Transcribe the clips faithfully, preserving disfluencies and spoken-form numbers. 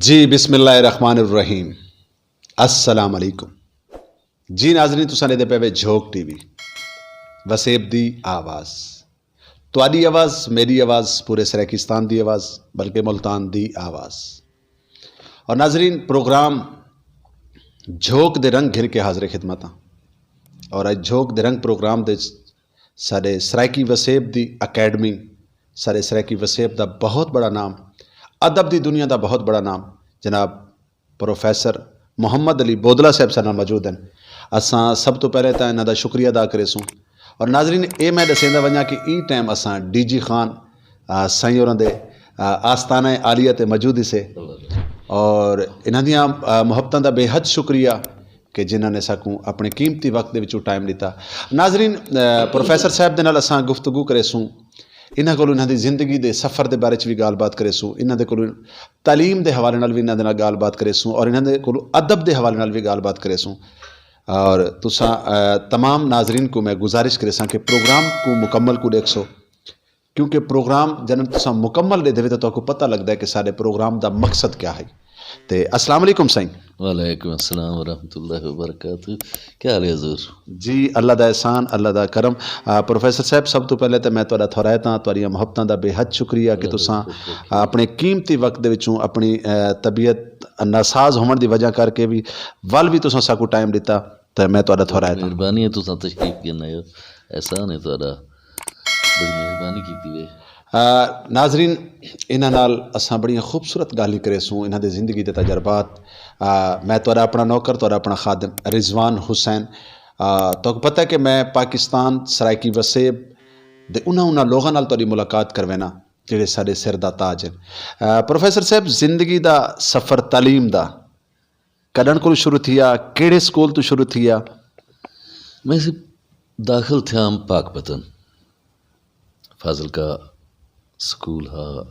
جی، بسم اللہ الرحمن الرحیم۔ السلام علیکم۔ جی ناظرین، تساں دے پے وے جھوک ٹی وی، وسیب دی آواز۔ تہاڈی آواز، میری آواز، پورے سرائیکستان دی آواز، بلکہ ملتان دی آواز۔ اور ناظرین، پروگرام جھوک دے رنگ گھن کے حاضر خدمت ہاں۔ اور اج جھوک دے رنگ پروگرام دے سارے سرائیکی وسیب دی اکیڈمی، سارے سرائیکی وسیب دا بہت بڑا نام، ادب دی دنیا دا بہت بڑا نام، جناب پروفیسر محمد علی بودلا صاحب سارے نال موجود ہیں۔ اساں سب تو پہلے تاں انہاں دا شکریہ ادا کرے سوں۔ اور ناظرین، اے میں دسیندا ونجاں کہ ای ٹائم اساں ڈی جی خان، آ، سائیں ہوراں دے، آ، آستانہ عالیہ تے موجود ہی سے۔ اور انہاں دیاں، آ، محبتاں دا بے حد شکریہ کہ جنہاں نے ساکوں اپنے قیمتی وقت دے وچوں ٹائم دتا۔ ناظرین، آ، پروفیسر صاحب دے نال اساں گفتگو کرے سوں، انہاں کولوں انہاں دی زندگی دے سفر دے بارے چ وی گل بات کرے سوں، انہاں دے کولوں تعلیم دے حوالے نال وی انہاں دے نال گل بات کرے سوں، اور انہاں دے کولوں ادب دے حوالے نال وی گل بات کرے سوں۔ اور تساں، آ، تمام ناظرین کو میں گزارش کرے ساں کہ پروگرام کو مکمل کو دیکھ سو، کیونکہ پروگرام جنہاں تساں مکمل دے دے تو کو پتہ لگدا ہے کہ سارے پروگرام دا مقصد کیا ہے۔ تے السلام علیکم سائیں۔ وعلیکم السلام ورحمۃ اللہ وبرکاتہ۔ کیا حال ہے حضور؟ جی، اللہ دا احسان، اللہ دا کرم۔ آ، پروفیسر صاحب، سب تو پہلے تے میں تہاڈا تھوڑا ہے تاں تہاڈیاں محبتاں دا بے حد شکریہ کہ تساں اپنے قیمتی وقت دے وچوں اپنی، آ، طبیعت ناساز ہون دی وجہ کر کے بھی ول بھی تساں ساکو ٹائم دتا، تے میں تہاڈا تھوڑا ہے تاں۔ مہربانی ہے، تساں تشریف گھن آئے ہو، احسان ہے تہاڈا، بڑی مہربانی کیتی ہے۔ آ، ناظرین، انہاں نال اساں بڑیاں خوبصورت گالیں کرے سوں، انہاں دے زندگی دے تجربات۔ آ، میں تہاڈا اپنا نوکر، تہاڈا اپنا خادم رضوان حسین۔ آ، تہاکوں پتہ ہے کہ میں پاکستان سرائیکی وسیب دے انہاں، انہاں لوگاں نال تہاڈی ملاقات کروینا جڑے ساڈے سر دا تاج ہیں۔ آ، پروفیسر صاحب، زندگی دا سفر تعلیم دا کڈن کولوں شروع تھیا، کیڑے سکول تو شروع تھیا؟ میں سی داخل تھیا پاک پتن، فاضل کا سکول ہا،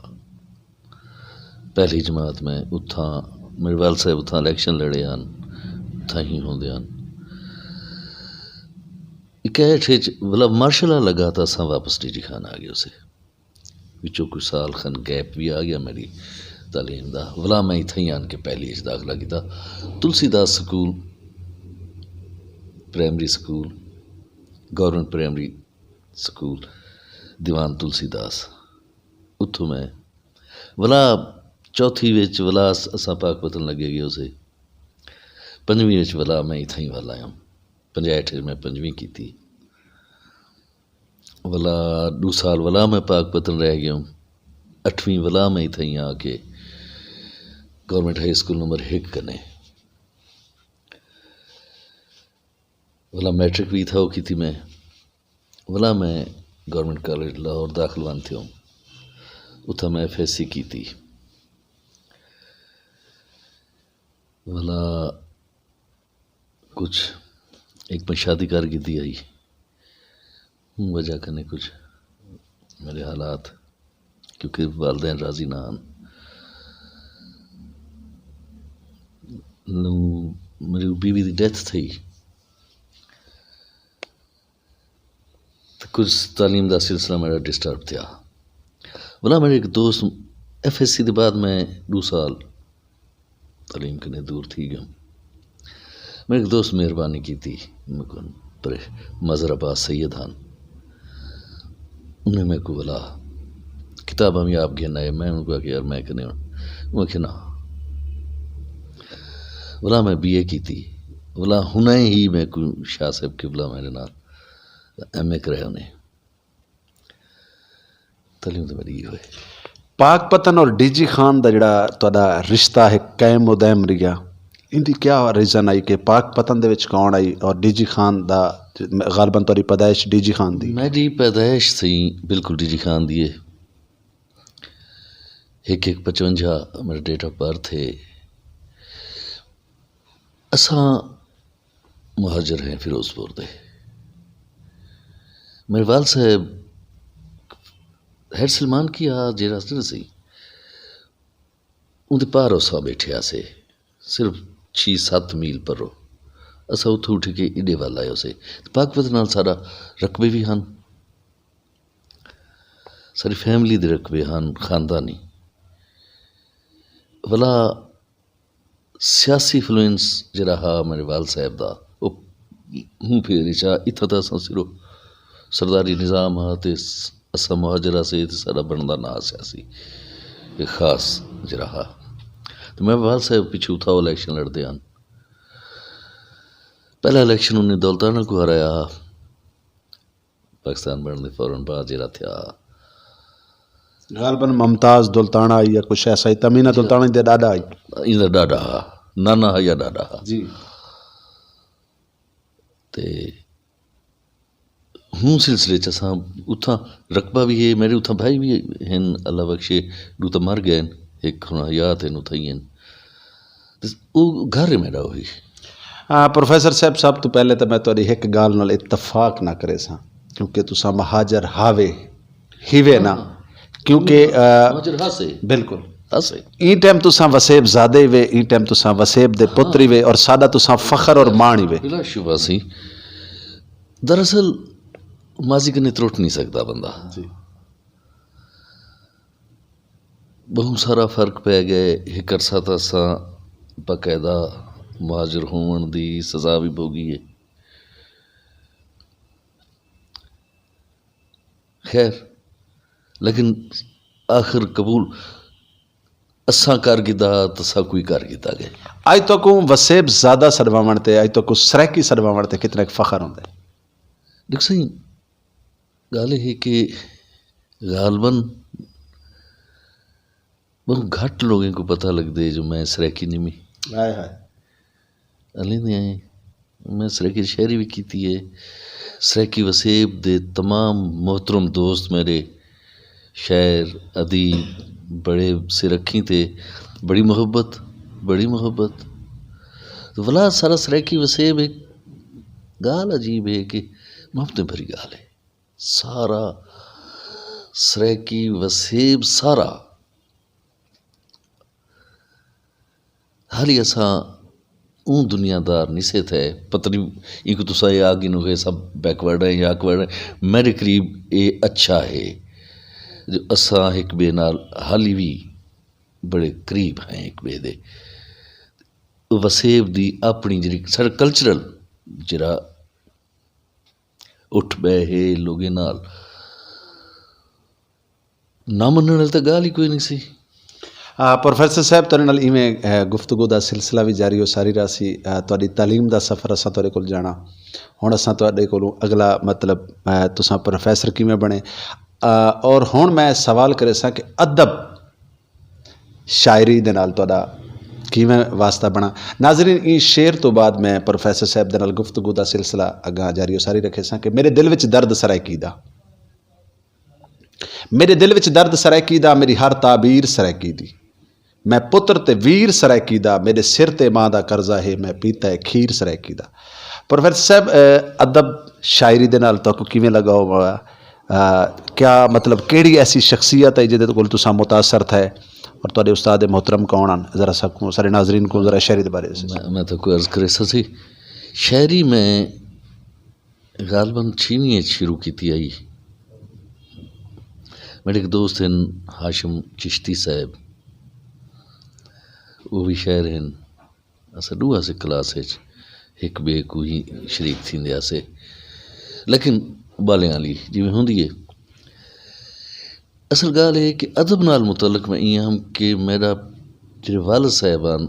پہلی جماعت میں اتھاں، میرے والد صاحب اتھاں الیکشن لڑے ہن، اتھاں ہی ہوندے ہن۔ اکیٹھ وچ مطلب مارشل لا لگا تاں اساں واپس ڈی جی خان آ گئے اسے۔ وچوں کچھ سال خن گیپ بھی آ گیا میری تعلیم دا۔ ولا میں اتھے ہی آن کے پہلی اچ داخلہ کیتا۔ Tulsi Das school, primary school, government primary school, Diwan Tulsi داس۔ اتھوں میں ولا چوتھی وچ ولا اس-، اساں پاک پتن لگے گئے اسے۔ پنجویں وچ ولا میں اتھے ہی وال آیا۔ پنجائے اٹھ میں پنجویں کیتی۔ ولا ڈو سال ولا میں پاک پتن رہ گیا ہوں۔ اٹھویں ولا میں اتھے ہی آ کے گورنمنٹ ہائی سکول نمبر ایک کنے۔ ولا میٹرک بھی تھا وہ کیتی میں۔ ولا میں گورنمنٹ کالج لاہور داخل وان تھے ہوں۔ اتھا میں ایف ایس سی کیتی۔ ولا کچھ ایک میں شادی کر گئی آئی۔ ہوں وجہ کنے کچھ میرے حالات، کیونکہ والدین راضی نہ ہن۔ نو میری بیوی دی ڈیتھ تھی۔ تے کچھ تعلیم دا سلسلہ میرا ڈسٹرب تھیا۔ ولا میرے ایک دوست ایف ایس سی دے بعد میں دو سال تعلیم کنے دور تھی گیا۔ میرے ایک دوست مہربانی کیتی، میرے کو پر مظہر عباس سید ہن۔ انہیں میرے کو بلا کتاباں بھی آپ گھن آئے، میں انہوں کو آکھیا، "یار، میں کنے ہوں۔" وہ آکھیا، "نہ۔" ولا میں بی اے کیتی۔ ولا ہنے ہی میں کو شاہ صاحب قبلہ میرے نال ایم اے کرے انہیں۔ تعلیم تو میری یہ ہوئے۔ پاک پتن اور ڈی جی خان دا جڑا تہاڈا رشتہ ہے قائم و دائم رہیا، ان دی کیا ریزن آئی کہ پاک پتن دے وچ کون آئی اور ڈی جی خان دا، غالباً تہاڈی پیدائش ڈی جی خان دی؟ میری پیدائش سی بالکل ڈی جی خان دی ہے۔ ایک ایک پچونجا میرا ڈیٹ آف برتھ ہے۔ اساں مہاجر ہیں فیروز پور دے۔ میرے والد صاحب ہیر سلمان کی آ جیڑا سی، اون دے پار اساں بیٹھے آسے، صرف چھی ست میل پرو۔ اساں اتھوں اٹھ کے ایڈے وال آئے اسے۔ تے پاک وطن نال سارا رقبے بھی ہن، ساری فیملی دے رقبے ہن، خاندانی۔ ولا سیاسی فلوئنس جڑا ہا میرے والد صاحب دا، او ہوں پھیر چا اتھا تک اساں صرف سرداری نظام ہا تے س-، اساں مہاجر ہاسے تے ساڈا بندا نہ ہا سیاسی، ایک خاص جڑا ہا۔ تے میں والد صاحب پچھے اتھا الیکشن لڑدے ہن۔ پہلا الیکشن انہیں دولتانہ کو ہرایا ہا۔ پاکستان بننے دے فوراً بعد جڑا تھیا۔ غالباً ممتاز دولتانہ آئی یا کچھ ایسا ہی، تمینہ جی۔ دولتانہ دے ڈاڈا آئی۔ ایندا ڈاڈا ہا، نانا ہا یا ڈاڈا ہا۔ جی۔ تے ہوں سلسلے چ اساں اتھاں رقبہ بھی ہے، میرے اتھاں بھائی بھی ہن، اللہ بخشے، دو تاں مر گئے ہن، ایک ہن حیات ہن، اتھاں ہی ہن۔ تے او گھر ہے میرا وہی۔ آ، پروفیسر صاحب، سب تو پہلے تو میں تہاڈی ایک گال نال اتفاق نہ کرے ساں، کیونکہ تساں مہاجر ہاوے، ہیوے نا، کیونکہ، آ، مہاجر ہاسے۔ بالکل۔ ہاسے۔ این ٹائم تساں وسیب زادے وے، این ٹائم تساں وسیب دے پتری وے، اور ساڈا تساں فخر اور مان ہی وے۔ بلا شبہ سی۔ دراصل ماضی کنے ترٹ نہیں سکدا بندہ۔ جی۔ بہت سارا فرق پی گیا ہے۔ ایک عرصہ تاں اساں باقاعدہ مہاجر ہون دی سزا بھی بھوگی ہے۔ خیر، لیکن آخر قبول اساں کر گدا، تساں کوئی کر گدا گئے۔ اج تو کو وسیب زیادہ سڈواون تے، اج تو کو سرائیکی سڈواون تے کتنا ایک فخر ہوندا ہے۔ دیکھ سائیں، گل یہ ہے کہ غالباً بہت گھٹ لوگوں کو پتہ لگدے جو میں سرائیکی نمی۔ ہائے ہائے۔ علی نے آئے، میں سرائیکی شاعری بھی کیتی ہے۔ سرائیکی وسیب دے تمام محترم دوست میرے، شاعر، ادیب، بڑے سر رکھی تے بڑی محبت، بڑی محبت۔ ولا سارا سرائیکی وسیب ایک گال عجیب ہے کہ محبتیں بھری گال ہے۔ سارا سرائیکی وسیب سارا۔ حالی اساں اون دنیا دار نہیں سے تھے۔ پتہ نہیں، ایک تساں یہ آگی نو کہ سب بیکورڈ ہیں یا آکورڈ ہیں۔ میرے قریب یہ اچھا ہے جو اساں ایک بے نال حالی بھی بڑے قریب ہیں ایک بے دے۔ وسیب دی اپنی جڑی سارا کلچرل جڑا اٹھ بہ ہے لوگے نال۔ نہ منن والی تاں گل ہی کوئی نہیں سی۔ آ، پروفیسر صاحب، تہاڈے نال ایویں، آ، گفتگو دا سلسلہ وی جاری ہو ساری رہا سی۔ آ، تہاڈی تعلیم دا سفر اساں تہاڈے کول جانا۔ ہن اساں تہاڈے کولوں اگلا، مطلب، آ، تساں پروفیسر کیویں بنے؟ آ، اور ہن میں سوال کرے ساں کہ ادب، شاعری دے نال تہاڈا کیویں واسطہ بنا؟ ناظرین، این شعر تو بعد میں پروفیسر صاحب دے نال گفتگو دا سلسلہ اگاں جاری ہو ساری رکھے ساں کہ میرے دل وچ درد سرائیکی دا۔ میرے دل وچ درد سرائیکی دا، میری ہر تعبیر سرائیکی دی۔ میں پتر تے ویر سرائیکی دا، میرے سر تے ماں دا قرضہ ہے، میں پیتا ہے کھیر سرائیکی دا۔ پروفیسر صاحب، اے، ادب شاعری دے نال تہاکوں کیویں لگا ہوا؟ آ، کیا مطلب کیڑی ایسی شخصیت ہے جدے کول تساں متاثر تھے اور تہاڈے استاد محترم کون ہن؟ ذرا سب کو، سارے ناظرین کو ذرا شاعری دے بارے سے۔ میں، میں تو کوئی عرض کرے سی، شاعری میں غالباً چھیویں وچ شروع کیتی آئی۔ میرے ایک دوست ہیں ہاشم چشتی صاحب، وہ بھی شاعر ہیں۔ اساں ڈو اسے کلاس وچ ہک بے کو ہی شریک تھیندے اسے، لیکن بالیں والی جویں ہوندی ہے۔ اصل گال ہے کہ ادب نال متعلق میں ایہہ ہم کہ میرا جڑے والد صاحبان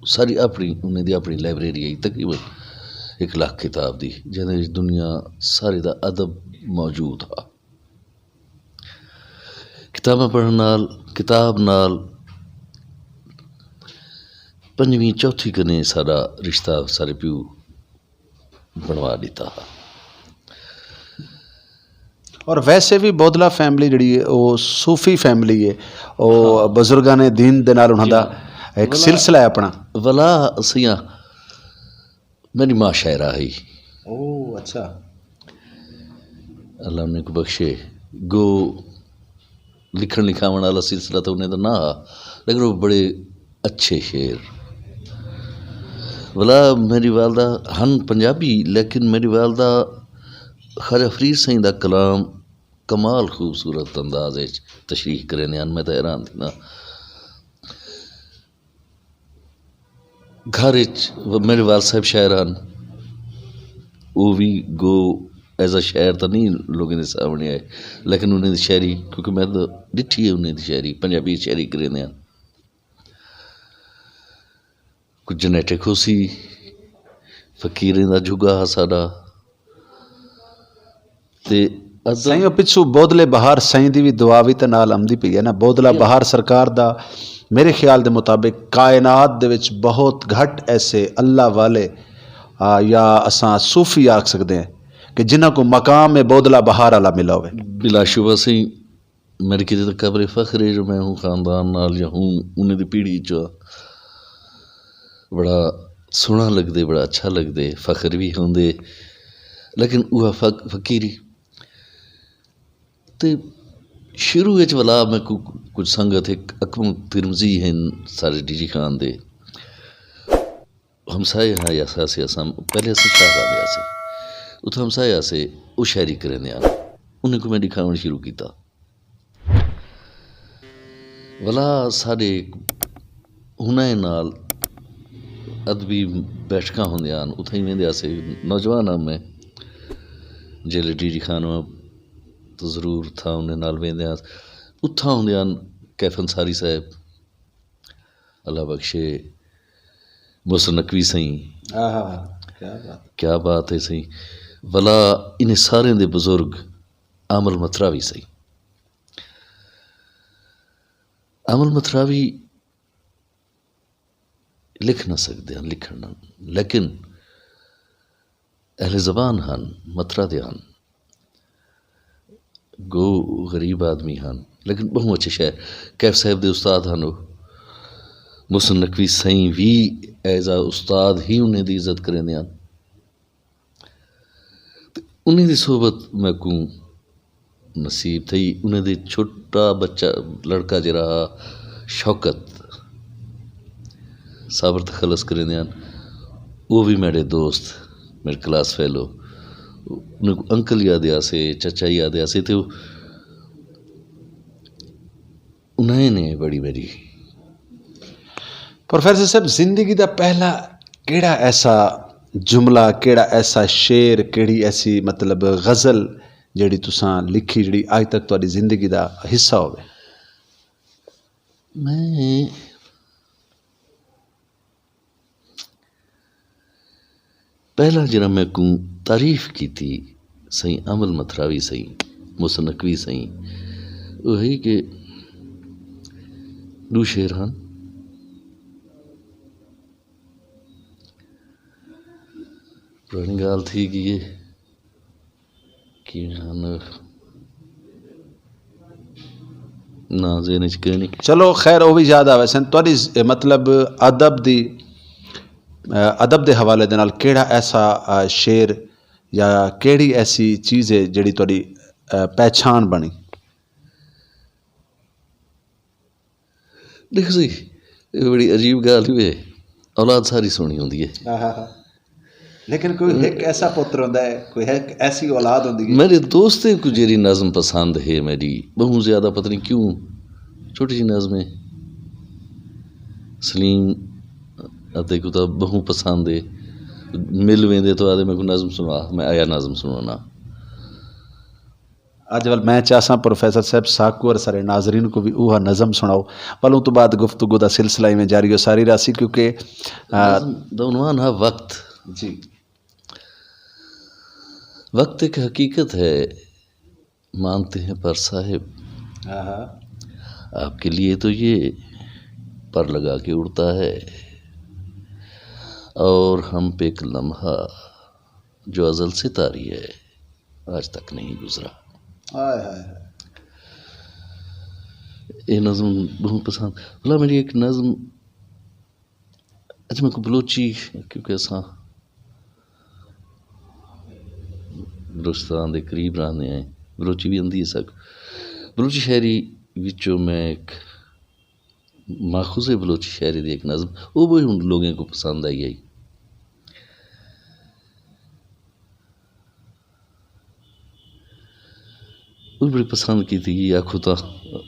ساری اپنی انہیں دی اپنی لائبریری ہے تقریباً ایک لاکھ کتاب دی، جہاں وچ دنیا ساری دا ادب موجود ہا۔ کتاباں پڑھن نال، کتاب نال پنجویں چوتھی کنے ساڈا رشتہ سارے پیو بنوا دیتا۔ اور ویسے بھی بودلا فیملی جڑی ہے، وہ صوفی فیملی ہے، وہ بزرگاں نے دین دے نال انہاں دا ایک سلسلہ ہے اپنا۔ ولا سیاں میری ماں شاعرہ ہی۔ او اچھا۔ اللہ انہیں کو بخشے۔ گو لکھن لکھاون والا سلسلہ تو انہیں دا نہ ہا، لیکن وہ بڑے اچھے شعر۔ ولا میری والدہ ہن پنجابی، لیکن میری والدہ خواجہ فرید سائیں دا کلام کمال خوبصورت انداز وچ تشریح کرے نے ہن، میں تو حیران تھی نا۔ گھر وچ میرے والد صاحب شاعر ہن، وہ بھی گو ایز اے شاعر تاں نہیں لوگوں دے سامنے آئے، لیکن انہیں دی شاعری، کیونکہ میں تاں ڈٹھی ہے انہیں دی شاعری، پنجابی شاعری کریندے ہن۔ کچھ جنیٹک ہو سی، فقیریں دا جھگا ہا ساڈا۔ تے ادب سائیں، او پچھو بودلے بہار سائیں دی وی دعا وی تے نال آمدی پئی ہے نا۔ بودلا بہار سرکار دا، میرے خیال دے مطابق، کائنات دے وچ بہت گھٹ ایسے اللہ والے، آ، یا اساں صوفی آکھ سکدے ہیں کہ جنہاں کو مقام میں بودلا بہار والا ملا ہوئے۔ بلا شبہ سائیں، میرے کیتے تاں قابل فخر ہے جو میں ہوں خاندان نال یا ہوں انہیں دی پیڑھی چ۔ بڑا سوہنا لگدے، بڑا اچھا لگدے، فخر بھی ہوندے، لیکن وہ فق-، فقیری۔ تے شروع وچ ولا میں کو-، کچھ سنگت، ایک اکرم ترمزی ہیں سارے ڈی جی خان دے، ہمسائے ہاں یا سا سے اساں، پہلے اساں شاہ راہ دے آسے، اتھا ہمسائے آسے، او شاعری کرنے آن، انہیں کو میں دکھاون شروع کیتا۔ ولا ساڈے ہناں نال ادبی بیٹھکاں ہوندیاں ہن، اتھاں ہی ویندے آسے۔ نوجوان ہاں میں، جیلے ڈی ڈی خان ہوا تو ضرور تھا انہیں نال ویندے آس۔ اتھاں ہوندے ہن کیف انصاری صاحب، اللہ بخشے، محسن نقوی سائیں۔ آہا، کیا بات۔ کیا بات ہے سائیں۔ ولا انہیں سارے دے بزرگ عامل متراوی سائیں۔ عامل متراوی لکھ نہ سکدے ہن، لکھن نہ، لیکن اہل زبان ہن، مترا دے ہن، گو غریب آدمی ہن، لیکن بہوں اچھے شاعر۔ کیف صاحب دے استاد ہن، وہ محسن نقوی سائیں وی ایز اے استاد ہی انہیں دی عزت کریندے ہن۔ تے انہیں دی صحبت میں کو نصیب تھئی۔ انہیں دے چھوٹا بچہ، لڑکا جڑا ہا، شوکت، صابر تخلص کریندے ہن، وہ بھی میرے دوست، میرے کلاس فیلو، انہیں کو انکل یاد آسے، چچا یاد آسے، تے وہ انہیں نے بڑی میری۔ پروفیسر صاحب، زندگی دا پہلا کیڑا ایسا جملہ، کیڑا ایسا شعر، کیڑی ایسی، مطلب، غزل جڑی تساں لکھی، جڑی اج تک تہاڈی زندگی دا حصہ ہوے؟ میں پہلا جڑا میں کو تعریف کیتی سائیں عمل متھراوی سائیں، محسن نقوی سائیں، وہی کہ دو شعر ہن۔ پرانی گال تھی گئی ہے کہ ہن نہ ذہن وچ کوئی نہیں۔ چلو خیر، او بھی یاد آوے سن۔ تہاڈی ز-، مطلب ادب دی، اے، ادب دے حوالے دے نال کیڑا ایسا، اے، شعر یا کیڑی ایسی چیز ہے جڑی تہاڈی، اے، پہچان بنی؟ دیکھ سی، یہ بڑی عجیب گل ہوئی ہے۔ اولاد ساری سونی ہوندی ہے۔ آہا۔ لیکن کوئی ایک ایسا پتر ہوندا ہے، کوئی ایک ایسی اولاد ہوندی ہے۔ میرے دوستیں کو جیری نظم پسند ہے میری، بہت زیادہ، پتہ نہیں کیوں۔ چھوٹی جی نظم ہے۔ سلیم ادے کو تو بہت پسند ہے۔ مل ویندے تو آدھے، "میرے کو نظم سنا۔" میں آیا نظم سنانا۔ اج ول میں چاہساں پروفیسر صاحب ساکو اور سارے ناظرین کو بھی اوہا نظم سناؤ۔ ول اوں تو بعد گفتگو دا سلسلہ ایویں جاری ہو ساری راسی، کیونکہ، آ، نظم دا عنوان ہے وقت۔ جی۔ وقت ایک حقیقت ہے، مانتے ہیں پر صاحب، آہا۔ آپ کے لیے تو یہ پر لگا کے اڑتا ہے، اور ہم پہ ایک لمحہ جو ازل سے طاری ہے، آج تک نہیں گزرا۔ ہائے، ہائے، ہائے۔ یہ نظم بہت پسند۔ بھلا میری ایک نظم، اچھا، میں کو بلوچی، کیونکہ اساں بلوچستان دے قریب رہنے ہیں، بلوچی بھی آندی ہے سک۔ بلوچی شاعری وچوں میں ایک ماخذ بلوچی شاعری دی ایک نظم، وہ بھی ان لوگوں کو پسند آئی ہے۔ وہ بڑی پسند کی تھی، آخو تا۔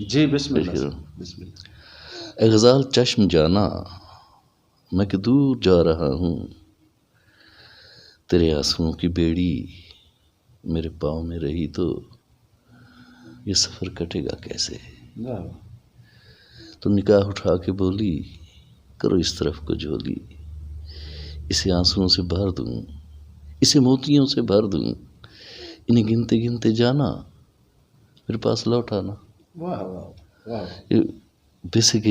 جی، بسم اللہ۔ بسم اللہ۔ اے غزال چشم جانا، میں کہ دور جا رہا ہوں، تیرے آنسوؤں کی بیڑی میرے پاؤں میں رہی تو یہ سفر کٹے گا کیسے؟ تو نکاح اٹھا کے بولی، کرو اس طرف کو جھولی، اسے آنسوؤں سے بھر دوں، اسے موتیوں سے بھر دوں، انہیں گنتے گنتے جانا، میرے پاس لوٹ آنا۔ واہ، واہ، واہ۔ یہ بیسک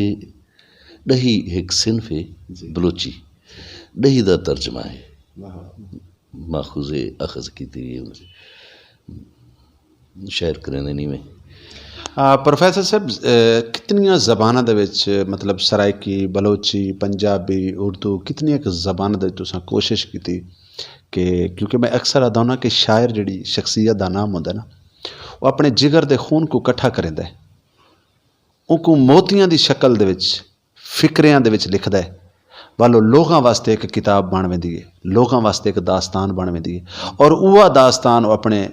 ڈہی ایک صنف ہے، جی۔ بلوچی ڈہی دا ترجمہ ہے۔ واہ۔ ماخذ اخذ کیتی گئی ہے۔ شاعر کریندے نہیں میں۔ آ، پروفیسر صاحب، آ، کتنیاں زباناں دے وچ، مطلب، سرائیکی، بلوچی، پنجابی، اردو، کتنیاں کُ زباناں دے وچ تساں کوشش کیتی کہ، کیونکہ میں اکثر آدھا ہوناں کہ شاعر جڑی شخصیت دا نام ہوندا ہے نا، وہ اپنے جگر دے خون کو اکٹھا کریندا ہے، اونکوں موتیاں دی شکل دے وچ، فکریاں دے وچ لکھدا ہے، والو لوگاں واسطے ایک کتاب بن ویندی ہے، لوگاں واسطے ایک داستان بن ویندی ہے، اور اوہ داستان او اپنے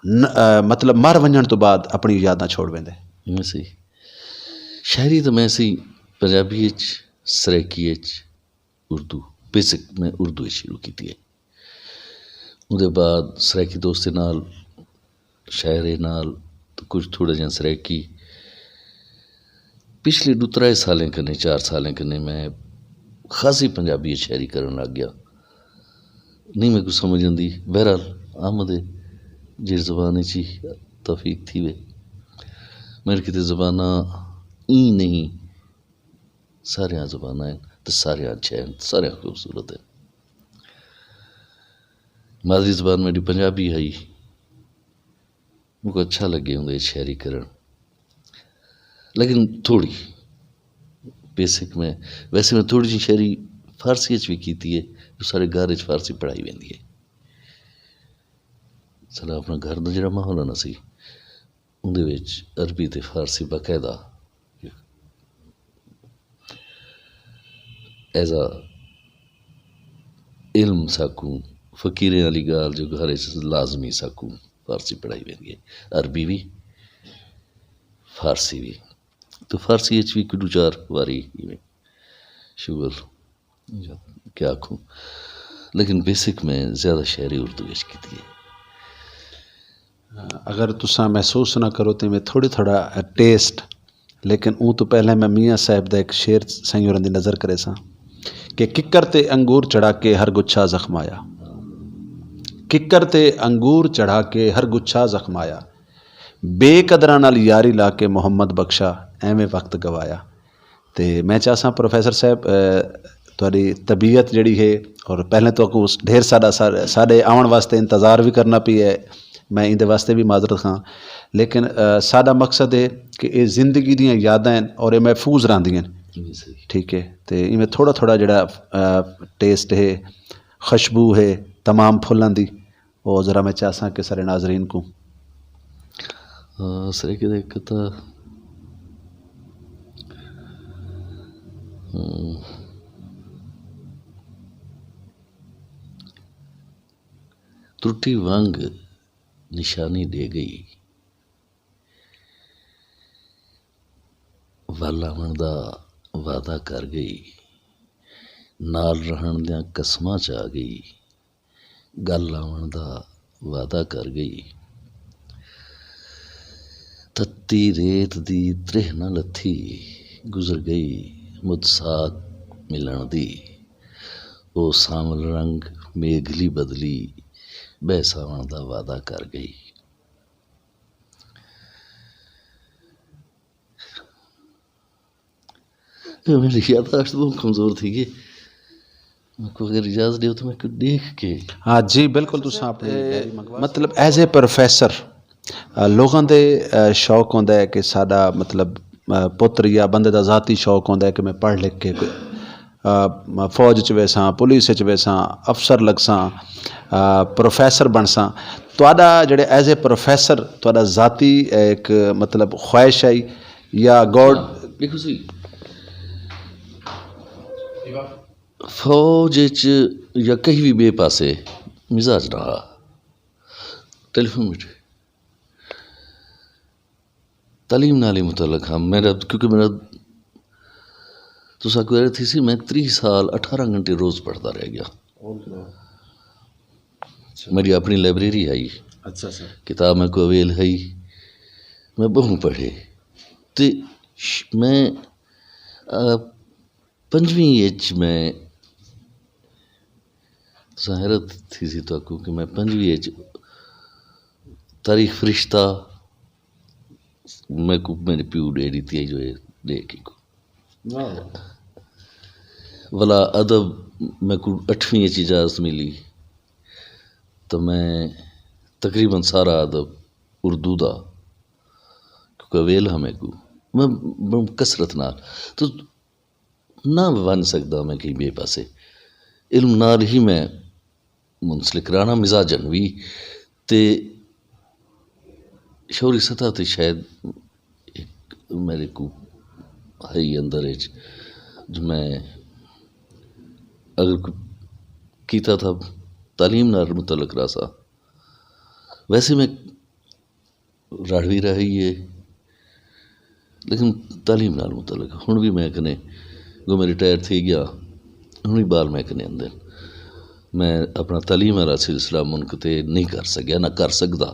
ن-، آ، مطلب، مر ونجن تو بعد اپنی یاداں چھوڑ ویندا ہے۔ میں سی شاعری تو میں سی پنجابی اچ، سرائیکی اچ، اردو، بیسک میں اردو اچ شروع کیتی ہے۔ اودے بعد سرائیکی دوست نال، شاعرے نال، تے کچھ تھوڑا جہاں سرائیکی۔ پچھلے دو ترے سالیں کنے، چار سالیں کنے میں خاصی پنجابی شاعری کرن لگ گیا۔ نہیں میں کو سمجھ آندی۔ بہرحال، آمد ہے، جس زبان اچ ہی توفیق تھی وے۔ میرے کتے زباناں ای نہیں، ساریاں زباناں ہیں، تے ساریاں اچھے ہیں، ساریاں خوبصورت ہیں۔ مادری زبان میری پنجابی ہے، میرے کو اچھا لگے ہوں گے شاعری کرن، لیکن تھوڑی بیسک میں، ویسے میں تھوڑی جی شاعری فارسی اچ بھی کیتی ہے، جو سارے گھر اچ فارسی پڑھائی ویندی ہے۔ سارا اپنا گھر دا جڑا ماحول ہے نا سی، اُندے وچ عربی تے فارسی باقاعدہ ایز اے علم ساکوں، فقیریں والی ڳالھ جو گھر وچ لازمی ساکوں فارسی پڑھائی ویندی ہے، عربی وی، فارسی وی۔ تو فارسی وچ وی کڈو چار واری ایویں شغل کیا آکھوں، لیکن بیسک میں زیادہ شاعری اردو وچ کیتی ہے۔ اگر تساں محسوس نہ کرو تے میں تھوڑی تھوڑا ٹیسٹ، لیکن اوں تو پہلے میں میاں صاحب دا ایک شعر سائیں ہوراں دی نظر کرے ساں کہ ککر تے انگور چڑھا کے ہر گچھا زخمایا، ککر تے انگور چڑھا کے ہر گچھا زخمایا، بے قدراں نال یاری لا کے محمد بخشا ایویں وقت گوایا۔ تے میں چاہساں پروفیسر صاحب، اے، تہاڈی طبیعت جڑی ہے، اور پہلے تو کو ڈھیر سارا سار-، سارے آون واسطے انتظار بھی کرنا پی ہے، میں ان دے واسطے بھی معذرت خواں، لیکن، اے، سارا مقصد ہے کہ یہ زندگی دیاں یاداں ہیں اور یہ محفوظ رہندیاں ہیں۔ جی، صحیح۔ ٹھیک ہے، تے ایویں تھوڑا تھوڑا جڑا، اے، ٹیسٹ ہے، خوشبو ہے تمام پھلاں دی، او ذرا میں چاہساں کہ سارے ناظرین کو۔ آ، سرے کے دیکھ تا، ہم، ترٹی ونگ نشانی دے گئی، ول آون دا وعدہ کر گئی، نال رہن دیاں قسماں چ آ گئی، گل آون دا وعدہ کر گئی۔ تتی ریت دی تریہ نہ لتھی، گزر گئی مد ساکھ ملن دی۔ او سانول رنگ میگھلی بدلی، بحث آون دا وعدہ کر گئی۔ میری یادداشت بہت کمزور تھی گئی۔ میں کو اگر اجازت دیو تو میں کو دیکھ کے۔ ہاں جی، بالکل، تساں اپنی ڈائری منگوا مطلب، سکدے ہو۔ ایز اے پروفیسر، آ، لوگاں دے، آ، شوق ہوندا ہے کہ ساڈا، مطلب، آ، پتر یا بندے دا ذاتی شوق ہوندا ہے کہ میں پڑھ لکھ کے کوئی، آ، فوج چ ویساں، پولیس چ ویساں، افسر لگساں، آ، پروفیسر بنساں۔ تہاڈا جڑے ایز اے پروفیسر، تہاڈا ذاتی ایک، مطلب، خواہش ہے یا گاڈ؟ ہاں، بالکل صحیح۔ فوج اچ یا کہیں بھی بے پاسے مزاج نہ ہا۔ ٹیلی فون اچ تعلیم نال ہی متعلق ہاں۔ میرا، کیونکہ میرا تساں کو تھی سی، میں تری سال اٹھارہ گھنٹے روز پڑھدا رہ گیا۔ میری اپنی لائبریری ہے، اچھا سر۔ کتاب میں کو اویل ہے، میں بہوں پڑھے۔ تے ش- میں آ، پنجویں اچ میں، تساں حیرت تھی سی تو کہ میں پنجویں اچ تاریخ فرشتہ میں کو میرے پیو ڈے ڈیتی ہے جو ہے، ڈے کی کو واہ۔ ولا ادب میں کو اٹھویں اچ اجازت ملی، تو میں تقریباً سارا ادب اردو دا، کیونکہ اویل ہمیں کو میں بڑی کثرت نال تو نہ ون سکدا میں کہیں بے پاسے۔ علم نال ہی میں منسلک رہنا، مزاجن بھی۔ تے شعوری سطح تے شاید ایک میرے کو ہے ہی اندر اچ، جو میں اگر کو کیتا تھا تعلیم نال متعلق رہا سا۔ ویسے میں راڑوی رہی ہے، لیکن تعلیم نال متعلق ہن بھی میں کنے گو میرے ٹائر تھی گیا، ہن بھی بال میں کنے اندر۔ میں اپنا تعلیم والا سلسلہ منقطع نہیں کر سکیا، نہ کر سکدا۔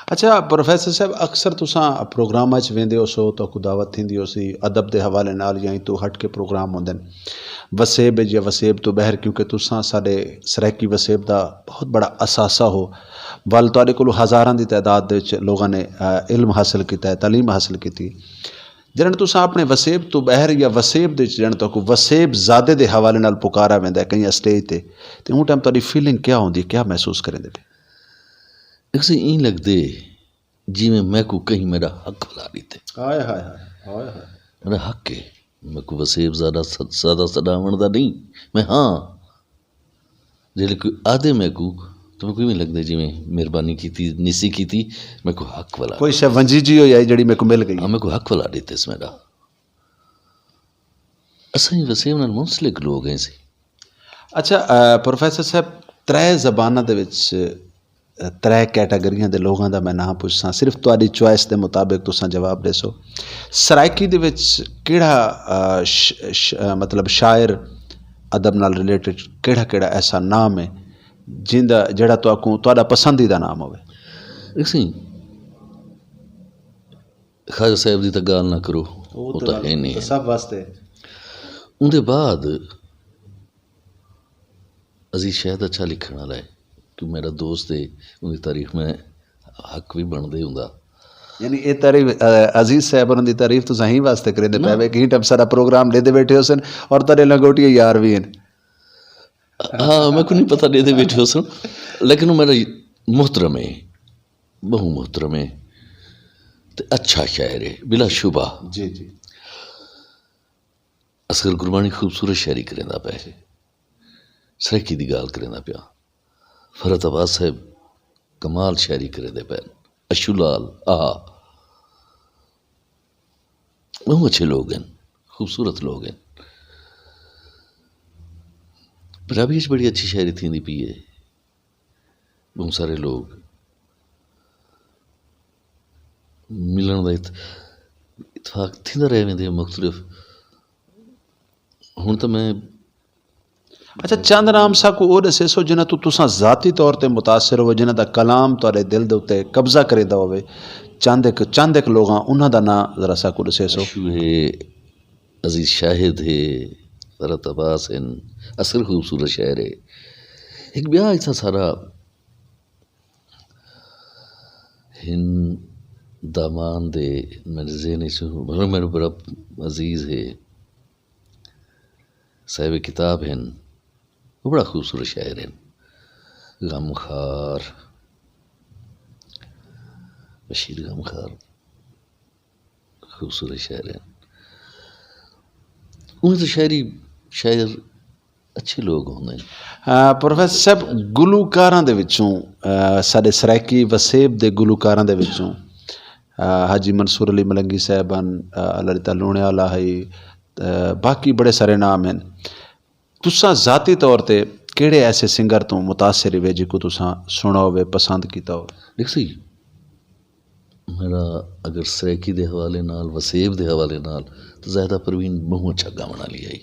اچھا پروفیسر صاحب، اکثر تساں پروگراماں چ ویندے ہو سو، تو کو دعوت تھیندی ہو سی ادب دے حوالے نال، یا تو ہٹ کے پروگرام ہوندے نے وسیب یا وسیب تو بہر، کیونکہ تساں ساڈے سرائیکی وسیب دا بہت بڑا اثاثہ ہو۔ ول تہاڈے کولوں ہزاراں دی تعداد دے وچ لوگاں نے، آ، علم حاصل کیتا ہے، تعلیم حاصل کیتی۔ جنہاں نے تساں اپنے وسیب تو بہر یا وسیب دے وچ جنہاں تک وسیب زادے دے حوالے نال پکارا ویندا ہے کئی اسٹیج تے، تے اون ٹائم تہاڈی فیلنگ کیا ہوندی ہے، کیا محسوس کریندے پے؟ اسی این لگدے جی میں میں کو کہیں میرا حق بلا دیتے۔ ہائے ہائے ہائے، ہائے ہائے۔ میرا حق ہے، میں کو وسیب زیادہ س-، زیادہ سڈاون دا نہیں۔ میں ہاں، جیلے کوئی آدھے میں کو، تو میں کوئی نہیں لگتا جی میں مہربانی کیتی، نیسی کیتی، میں کو حق والا۔ کوئی شے ونجی جی ہوئی آئی جڑی میں کو مل گئی۔ ہاں، میں کو حق والا دیتے اس میرا۔ اساں ہی وسیم نال منسلک لوگ ہیں سی۔ اچھا، آ، پروفیسر صاحب، ترے زباناں دے وچ، آ، ترے کیٹاگریاں دے لوگاں دا میں نام پوچھساں، صرف تہاڈی چوائس دے مطابق تساں جواب دے سو۔ سرائیکی دے وچ کیڑا، آ، ش-، ش-، آ، مطلب شاعر ادب نال ریلیٹڈ کیڑا کیڑا ایسا نام ہے جیندا، جڑا تہاکوں تہاڈا پسندیدہ نام ہوے؟ سی، خواجہ صاحب دی تاں گال نہ کرو، او تاں ہے نہیں۔ سب واسطے۔ اون دے بعد عزیز شاید اچھا لکھن والا ہے، کہ میرا دوست ہے، ان دی تعریف میں حق بھی بندا ہی ہوندا۔ یعنی اے تعریف، آ، عزیز صاحب انہاں دی تعریف تو صحیح واسطے کرے دے پے وے کہ ہی ٹائم سارا پروگرام دے دے بیٹھے ہو سن اور تیرے لنگوٹی یار بھی ہیں۔ ہاں، میں کو نہیں پتہ دے دے بیٹھے ہو سن، لیکن وہ میرا محترم ہے، بہو محترم ہے، تے اچھا شاعر ہے بلا شبہ۔ جی جی۔ اصغر قربانی خوبصورت شاعری کریندا پیا ہے، سرائیکی دی گال کریندا پیا۔ فرحت عباس صاحب کمال شاعری کریندے پے۔ اشو لال، آہا، بہت اچھے لوگ ہیں، خوبصورت لوگ ہیں۔ پنجابی وچ بڑی اچھی شاعری تھیندی پئی ہے۔ بہت سارے لوگ ملن دا ات-، اتفاق تھیندا رہ ویندے مختلف۔ ہن تاں میں اچھا، چند نام ساکو او دسے سو جنہاں تو تساں ذاتی طور تے متاثر ہوئے، جنہاں دا کلام تہاڈے دل دے اتے قبضہ کریندا ہوئے، چند ایک، چند ایک لوگاں انہاں دا نام ذرا ساکو دسے سو۔ اشو ہے، عزیز شاہد ہے، فرحت عباس ہیں، اصل خوبصورت شاعر ہے۔ ایک بیا اتنا سارا ہن دامان دے میرے ذہن وچ ہن، مگر میرے بڑا عزیز ہے، صاحب کتاب ہن، وہ بڑا خوبصورت شاعر ہن۔ غمخوار، بشیر غمخوار، خوبصورت شاعر ہن۔ انہاں تو شاعری، شاعر اچھے لوگ ہوندے نے۔ آ، پروفیسر صاحب، گلوکاراں دے وچوں، آ، ساڈے سرائیکی وسیب دے گلوکاراں دے وچوں، آ، حاجی منصور علی ملنگی صاحب ہن، آ، للتا لونے والا ہے، آ، باقی بڑے سارے نام ہیں۔ تساں ذاتی طور تے کیڑے ایسے سنگر تو متاثر ہوئے جی کو تساں سنا ہوئے، پسند کیتا ہو؟ دیکھ سی، میرا اگر سرائیکی دے حوالے نال، وسیب دے حوالے نال، تو زاہدہ پروین بہوں اچھا گاون والی آئی۔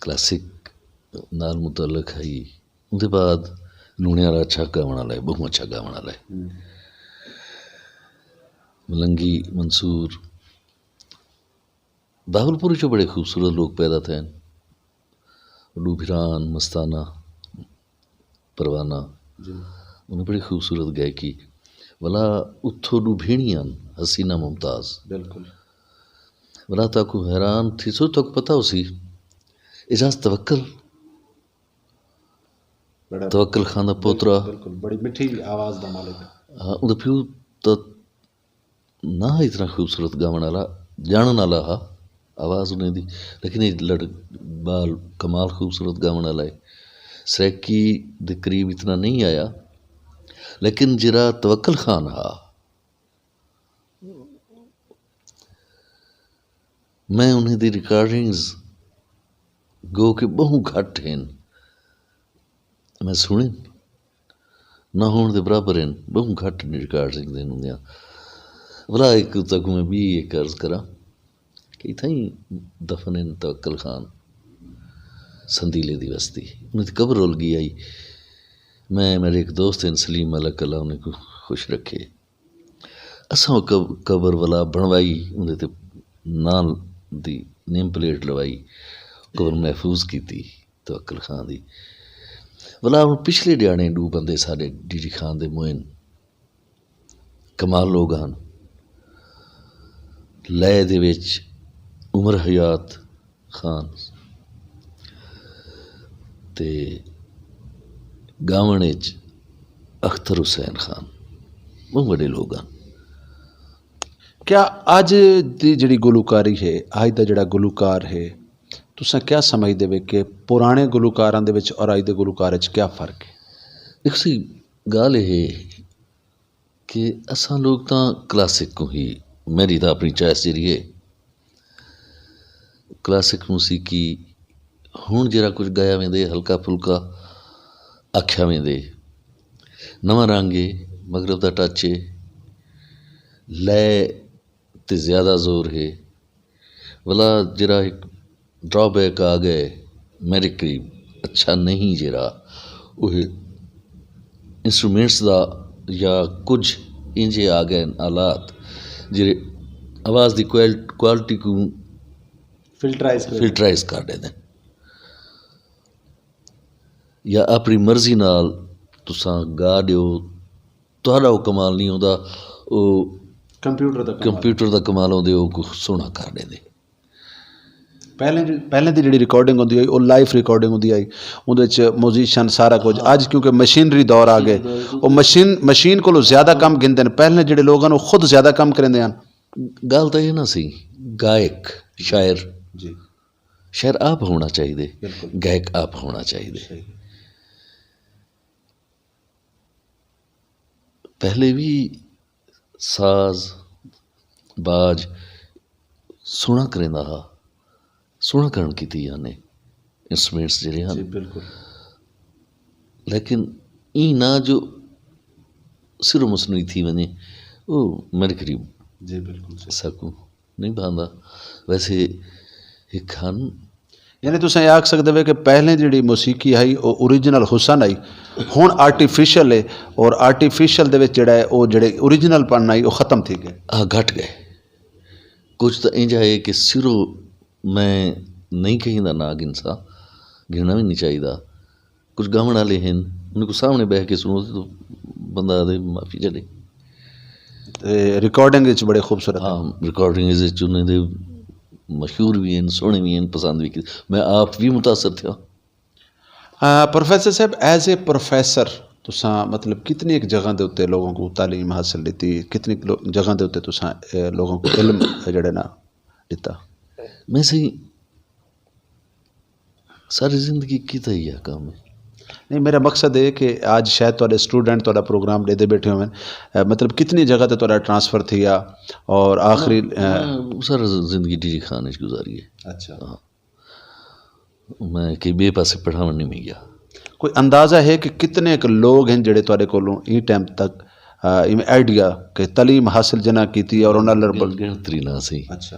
کلاسک نال متعلق ہے۔ اون دے بعد لونے والا اچھا گاون والا ہے، بہوں اچھا گاون والا ہے۔ ملنگی منصور، بہاولپور چ بڑے خوبصورت لوگ پیدا تھے۔ ڈو بھران، مستانہ، پروانہ، انہیں بڑی خوبصورت گائیکی۔ ولا اتھو ڈو بھینیاں، حسینہ ممتاز۔ بالکل۔ ولا تاکو حیران تھی سو، تاکو پتہ ہو سی، اعجاز توکل، بڑا توکل خان دا پوترا۔ بالکل، بڑی میٹھی آواز دا مالک ہے۔ ہاں، اوندا پیو تاں نہ اتنا خوبصورت گاون والا، جانن والا ہا آواز انہیں دی، لیکن یہ لڑ بال کمال خوبصورت گاون والا ہے۔ سرائیکی دے قریب اتنا نہیں آیا، لیکن جرا توکل خان ہا، میں انہیں دی ریکارڈنگز گو کہ بہوں گھٹ ہیں، میں سنی نہ ہون دے برابر ہیں، بہوں گھٹ ریکارڈنگ دین ہوندیاں۔ بھلا ایک تک میں بھی ایک عرض کراں کہ اتھاں ہی دفن ہیں توکل خان، سندیلے دی وستی، انہیں دی قبر رول گئی آئی۔ میں، میرے ایک دوست ہیں سلیم ملک، اللہ انہیں کو خوش رکھے۔ اساں او قب-، قبر ولا بنوائی، اوندے تے نال دی نیم پلیٹ لوائی، قبر محفوظ کیتی توکل خان دی۔ ولا ہن پچھلے ڈیانے ڈو بندے ساڈے ڈی ڈی خان دے معین کمال لوگ ہن۔ لئے دے وچ عمر حیات خان تے گاون وچ اختر حسین خان، بہت بڑے لوگ ہن۔ کیا اج دی جڑی گلوکاری ہے، اج دا جڑا گلوکار ہے، تساں کیا سمجھدے وے کہ پرانے گلوکاراں دے وچ اور اج دے گلوکار وچ کیا فرق ہے؟ ایک سی گل یہ ہے کہ اساں لوگ تاں کلاسک کو ہی، میری تاں اپنی چوائس جڑی ہے، کلاسک موسیقی ہن جڑا کچھ گایا ویندے، ہلکا پھلکا آکھیا ویندے، نواں رنگ ہے، مغرب دا ٹچ ہے، لے تے زیادہ زور ہے۔ ولا جڑا ایک ڈرا بیک آ گئے، میرے قریب اچھا نہیں جڑا، وہ انسٹرومنٹس دا یا کچھ انجے آ گئے آلات جڑے آواز دی کوال-، کوالٹی کو فلٹرائز کر فلٹرائز کر دے دیں۔ یا اپنی مرضی نال تساں گا دیو، تہاڈا او کمال نہیں ہوندا، او computer the Kamal. Computer the کمال ہوندے، او کو سونا کر دیندے۔ پہلے دی، پہلے دی جڑی ریکارڈنگ ہوندی ہے، او لائیو ریکارڈنگ ہوندی ہے، اون دے وچ میوزیشن سارا کچھ۔ ہاں۔ اج کیونکہ مشینری دور آ گئے، مشینری دور او مشین، مشین کولوں زیادہ کم گھندے نے۔ پہلے جڑے لوگ ہن، او خود زیادہ کم کریندے ہن۔ گل تاں یہ نہ سی، گائک، شاعر، جی۔ شاعر آپ ہونا چاہیے، بالکل۔ گائک آپ ہونا چاہیے۔ صحیح۔ پہلے بھی ساز، باج سونا کریندا ہا، سونا کرن کیتی یعنی انسٹرومنٹس جڑے ہن۔ جی، بالکل۔ لیکن ای نہ جو سر مصنوعی تھی ونجے، او میرے قریب جی، بالکل صحیح۔ ساکو نہیں بھاندا۔ ویسے ایک ہن یعنی تساں یہ آکھ سکدے وے کہ پہلے جڑی موسیقی آئی، او اوریجنل حسن آئی، ہن آرٹیفیشل ہے، اور آرٹیفیشل دے وچ جڑا ہے، او جڑے اوریجنل پن آئی، او ختم تھی گئے۔ آ، گھٹ گئے۔ کچھ تاں انج ہے کہ سرو میں نہیں کہیں دا نہ گنسا، گننا بھی نہیں چاہیدا۔ کچھ گاون والے ہیں، انہاں کو سامنے بیٹھ کے سنو تو بندہ آدھے معافی چلے۔ تے ریکارڈنگ وچ بڑے خوبصورت ہیں۔ ہاں، ریکارڈنگ وچ انہاں دے مشہور بھی ہیں، سوہنے بھی ہیں، پسند بھی کیتے۔ میں آپ بھی متاثر تھیا۔ آ، پروفیسر صاحب، ایز اے پروفیسر تساں مطلب کتنی ایک جگہ دے اُتے لوگوں کو تعلیم حاصل دیتی، کتنی لو-، جگہ دے اُتے تساں، اے، لوگوں کو علم جڑے نا دیتا؟ میں سی ساری زندگی کیتا ہی ہے کام ہے۔ نہیں، میرا مقصد ہے کہ آج شاید تہاڈے اسٹوڈنٹ تہاڈا پروگرام دے دے بیٹھے ہوئے ہیں۔ اے، مطلب کتنی جگہ تے تہاڈا ٹرانسفر تھیا اور آخری، اے، میں ساری زندگی ڈی جی خان وچ گزاری ہے۔ اچھا۔ ہاں۔ میں کہ بے پاسے پڑھاون نہیں میں گیا۔ کوئی اندازہ ہے کہ کتنے ایک لوگ ہیں جڑے تہاڈے کولوں ای ٹائم تک آئیڈیا کہ تعلیم حاصل جنہاں کیتی اور انہاں لڑ گنتری نہ سی۔ اچھا۔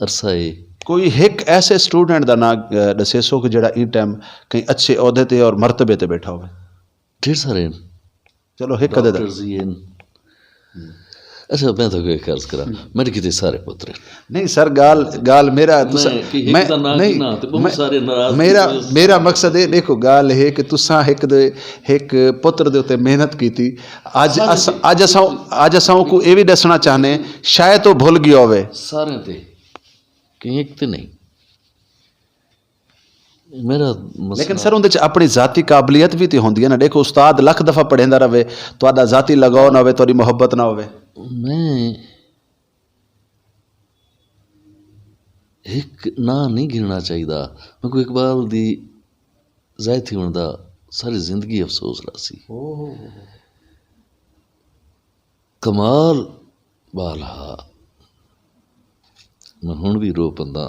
عرصہ ہے۔ کوئی ایک ایسے سٹوڈنٹ دا نام دسے سو کہ جڑا ان ٹائم کہیں اچھے عہدے تے اور مرتبے تے بیٹھا ہوئے؟ ڈھیر سارے ہیں۔ چلو ایک ادے دا۔ اچھا، میں تو کوئی عرض کرا، میرے کیتے سارے پتر ہیں۔ نہیں سر، گال گال میرا تساں، میں کہ ایک میں دا نام نہیں، گنا تے بہت میں سارے ناراض میرا تھی۔ میرا مقصد یہ دیکھو، گال یہ کہ تساں ایک دے ایک پتر دے اُتے محنت کیتی۔ اج سارے اس تے۔ اج اساں اج اساں کو یہ بھی دسنا چاہنے، شاید وہ بھول گیا ہوئے۔ سارے تے کہ ایک تے نہیں۔ میرا مسئلہ لیکن سر، اندر چ اپنی ذاتی قابلیت بھی تے ہوندی ہے نا۔ دیکھو، استاد لکھ دفعہ پڑھیندا رہے، تہاڈا ذاتی لگاؤ نہ ہوئے، تہاڈی محبت نہ ہوئے۔ میں ایک ناں نہیں گننا چاہیدا۔ میں کوئی اقبال دی ظاہر تھی ہون دا ساری زندگی افسوس رہا سی۔ کمال بال ہا۔ میں ہن بھی رو پندا۔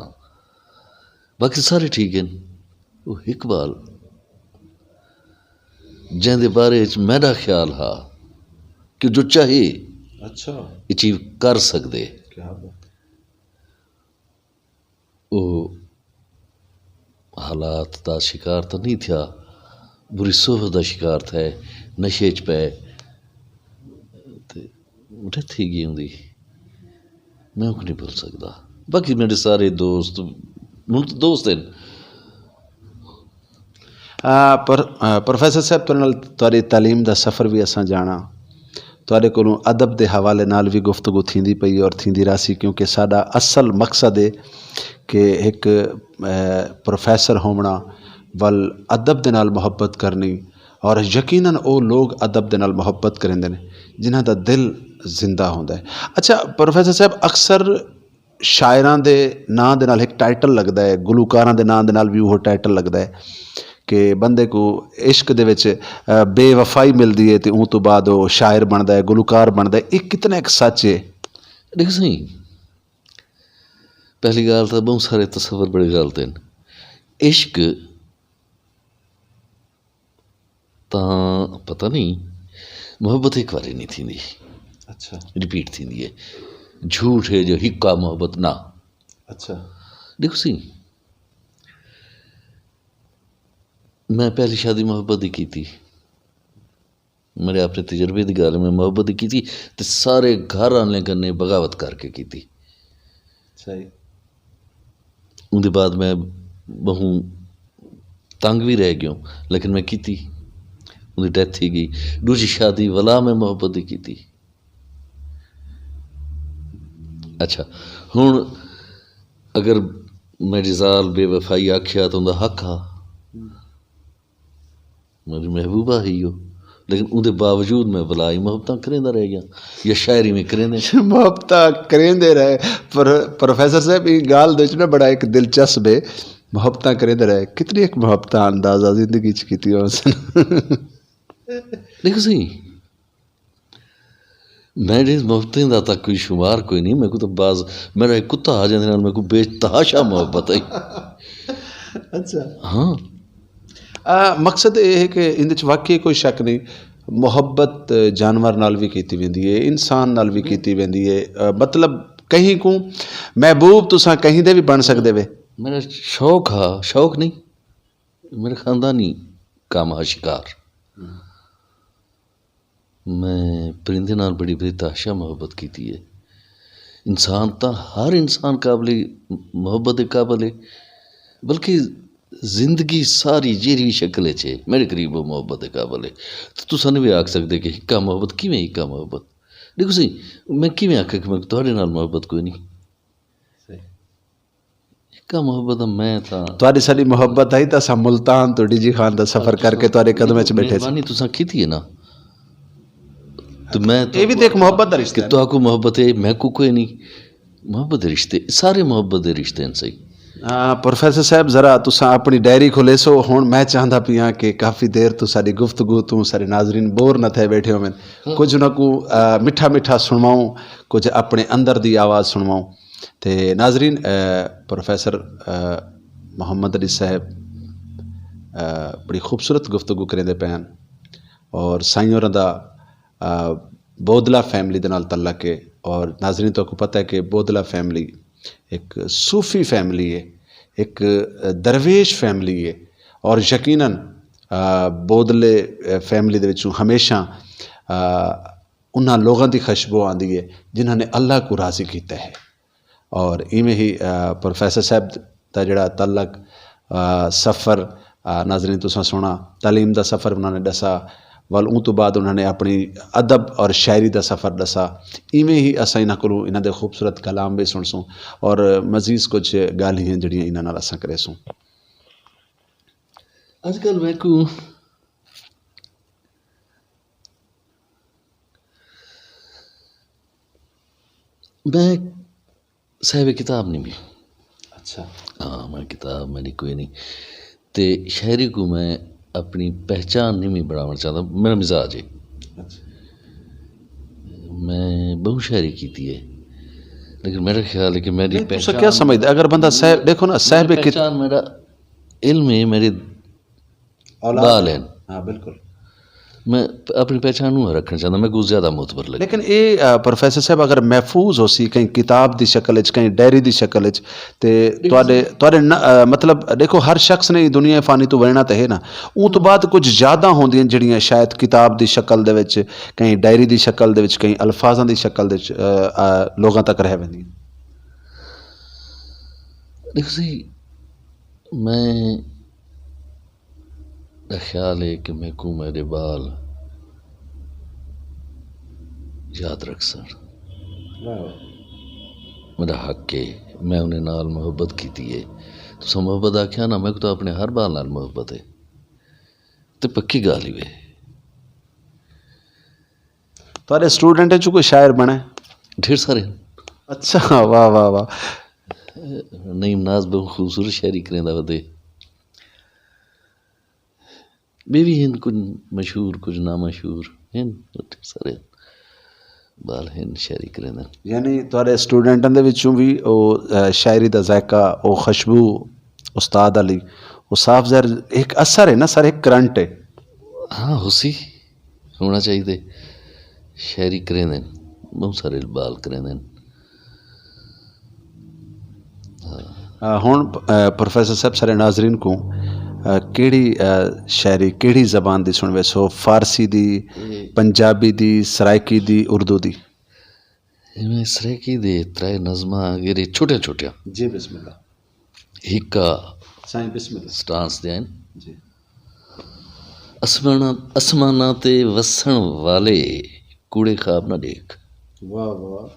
باقی سارے ٹھیک ہیں۔ وہ اقبال جن دے بارے وچ میرا خیال ہا کہ جو چاہے اچھا۔ اچیو کر سکدے۔ کیا بات۔ وہ حالات دا شکار تو نہیں تھیا، بری صحبت دا شکار تھے، نشے چ پے تے ڈیتھ ہی گئی ہوندی۔ میں کو نہیں بھول سکدا۔ باقی میرے سارے دوست، ہن تو دوست ہیں۔ آ، پر آ، پروفیسر صاحب، تہاڈے نال تہاڈی تعلیم دا سفر بھی اساں جانا، تہاڈے کولوں ادب دے حوالے نال بھی گفتگو تھیندی پئی اور تھیندی راسی، کیونکہ ساڈا اصل مقصد ہے کہ ایک آ، پروفیسر ہونا ول ادب دے نال محبت کرنی، اور یقیناً او لوگ ادب دے نال محبت کریندے نے جنہاں دا دل زندہ ہوندا ہے۔ اچھا پروفیسر صاحب، اکثر شاعراں دے ناں دے نال ایک ٹائٹل لگدا ہے، گلوکاراں دے ناں دے نال بھی وہ ٹائٹل لگدا ہے کہ بندے کو عشق دے وچ، آ، بے وفائی ملدی ہے تے اون تو بعد وہ شاعر بندا ہے، گلوکار بندا ہے۔ یہ کتنا ایک سچ ہے؟ دیکھو سائیں، پہلی گل تو بہت سارے تصور بڑے غلط ہیں۔ عشق تاں پتہ نہیں، محبت ایک واری نہیں تھیندی۔ اچھا۔ ریپیٹ تھیندی ہے۔ جھوٹ ہے جو ہکا محبت نہ۔ اچھا۔ دیکھو سی، میں پہلی شادی محبت دی کیتی۔ میرے اپنے تجربے دی گل، میں محبت دی کیتی تے سارے گھر والے کنے بغاوت کر کے کیتی۔ صحیح۔ اون دے بعد میں بہوں تنگ بھی رہ گیوں، لیکن میں کیتی۔ اون دی ڈیتھ تھی گئی۔ دوجی شادی ولا میں محبت دی کیتی۔ اچھا، ہن اگر میری زال بے وفائی آکھیا تو اوندا حق ہا۔ میری محبوبہ ہی ہو، لیکن اون دے باوجود میں ولائی محبتاں کریندا رہ گیا یا شاعری میں کریندا۔ محبتاں کریندے رہے۔ پر پروفیسر صاحب، یہ گال دے وچ نا بڑا ایک دلچسپ ہے۔ محبتاں کریندے رہے، کتنی ایک محبتاں اندازہ زندگی چ کیتی ہو سن؟ دیکھو سی، میں جس محبتیں دا تک کوئی شمار کوئی نہیں، میرے کو تو بعض، میرا ایک کتا آ جاندے نال میرے کو بے تحاشا محبت ہے۔ اچھا۔ ہاں۔ آ، مقصد یہ ہے کہ ان وچ واقعی کوئی شک نہیں، محبت جانور نال بھی کیتی ویندی ہے، انسان نال بھی کیتی ویندی ہے۔ آ، مطلب کہیں کو محبوب تساں کہیں دے بھی بن سکدے وے۔ میرا شوق ہا، شوق نہیں، میرا خاندانی کام ہا شکار۔ میں پرندے نال بڑی بے تحاشا محبت کیتی ہے۔ انسان تاں ہر انسان قابل محبت دے قابل ہے، بلکہ زندگی ساری جیڑی بھی شکل وچ ہے، میرے قریب وہ محبت دے قابل ہے۔ تو تساں نہیں بھی آکھ سکدے کہ ہکا محبت کیویں ہکا محبت؟ دیکھو سی، میں کیویں آکھاں کہ میں تہاڈے نال محبت کوئی نہیں؟ صحیح۔ ہکا محبت میں تاں تہاڈی ساڈی محبت آئی تاں اساں ملتان تو ڈی جی خان دا سفر کر کے تہاڈے قدم وچ بیٹھے سی۔ مہربانی تساں کیتی ہے نا۔ تو میں یہ بھی تو ایک محبت دا رشتہ کہ ہے۔ تہاکو محبت ہے، میں کو کوئی نہیں۔ محبت دے رشتے، سارے محبت دے رشتے ہیں صحیح۔ آ، پروفیسر صاحب، ذرا تساں اپنی ڈائری کھولے سو، ہن میں چاہندا پیاں کہ کافی دیر تو ساڈی گفتگو تو سارے ناظرین بور نہ تھے بیٹھے ہوئے۔ ہاں۔ کچھ انہاں کو، آ، مٹھا مٹھا سنواؤں، کچھ اپنے اندر دی آواز سنواؤں۔ تے ناظرین، آ، پروفیسر، آ، محمد علی صاحب، آ، بڑی خوبصورت گفتگو کریندے پے ہن اور سائیں ہوراں دا آ، بودلا فیملی دے نال تعلق ہے۔ اور ناظرین، تو کو پتہ ہے کہ بودلا فیملی ایک صوفی فیملی ہے، ایک درویش فیملی ہے۔ اور یقیناً، آ، بودلے، آ، فیملی دے وچوں ہمیشہ، آ، انہاں لوگاں دی خوشبو آندی ہے جنہاں نے اللہ کو راضی کیتا ہے۔ اور ایویں ہی، آ، پروفیسر صاحب دا جڑا تعلق، آ، سفر، آ، ناظرین، تساں سونا تعلیم دا سفر انہاں نے ڈسا، ول اون تو بعد انہاں نے اپنی ادب اور شاعری دا سفر ڈسا۔ ایویں ہی اساں انہاں کولوں انہاں دے خوبصورت کلام بھی سن سوں اور مزید کچھ گالیں ہیں جڑیاں انہاں نال اساں کرے سوں۔ اج کل میں کو میں صاحب کتاب نہیں بھی۔ اچھا۔ ہاں، میں کتاب میری کوئی نہیں۔ تے شاعری کو میں اپنی پہچان نہیں بھی بناونا چاہتا، میرا مزاج ہے۔ اچھا۔ میں بہت شاعری کیتی ہے، لیکن میرا خیال ہے کہ میری نہیں، تسا پہچان کیا سمجھدے؟ اگر بندہ صاحب، دیکھو نا، صاحب میری کت- پہچان میرا علم ہے، میرے اولاد بال ہیں۔ ہاں، بالکل۔ میں اپنی پہچان نوں رکھنا چاہتا، میں کو زیادہ معتبر لگے۔ لیکن اے، آ، پروفیسر صاحب، اگر محفوظ ہو سی کہیں کتاب دی شکل وچ، کہیں ڈائری دی شکل وچ، تے تواڈے، تواڈے ن-، آ، مطلب، دیکھو، ہر شخص نے دنیا فانی تو ورنا تے ہے نا، اون تو بعد کچھ یاداں ہوندیاں جڑیاں شاید کتاب دی شکل دے وچ، کہیں ڈائری دی شکل دے وچ، کہیں الفاظاں دی شکل دے وچ، آ، آ، لوگاں تک رہ ویندیاں۔ دیکھو سی، میں دا خیال ہے کہ میرے کو میرے بال یاد رکھ سن۔ واہ واہ۔ میرا حق ہے، میں انہیں نال محبت کیتی ہے۔ تساں محبت آکھیا نا، میرے کو تو اپنے ہر بال نال محبت ہے۔ تے پکی گال ہی وے۔ تہاڈے سٹوڈنٹ چ کوئی شاعر بنے؟ ڈھیر سارے ہیں۔ اچھا، واہ واہ واہ۔ نعیم ناز بہت خوبصورت شاعری کریندا ودے۔ بے بھی ہن، کچھ مشہور، کچھ نامشہور ہن، ڈھیر سارے بال ہن شاعری کریندے۔ یعنی تہاڈے سٹوڈنٹاں دے وچوں بھی او، اے، شاعری دا ذائقہ، او خوشبو استاد علی، او صاف ظاہر ایک اثر ہے نا سر، ایک کرنٹ ہے۔ ہاں، ہو سی، ہونا چاہیے۔ شاعری کریندے، بہت سارے بال کریندے۔ آ، ہن، آ، پروفیسر صاحب، سارے ناظرین کو، آ، کیڑی، آ، شاعری کیڑی زبان دی سنوے سو؟ فارسی دی، پنجابی دی، سرائیکی دی، اردو دی؟ میں سرائیکی دے ترے نظماں اگر چھوٹیاں چھوٹیاں۔ جی، بسم اللہ۔ ہکا سائیں، بسم اللہ۔ سٹانس دے ہیں۔ جی۔ اسمانہ، اسمانہ تے وسن والے کوڑے خواب نہ دیکھ۔ واہ واہ۔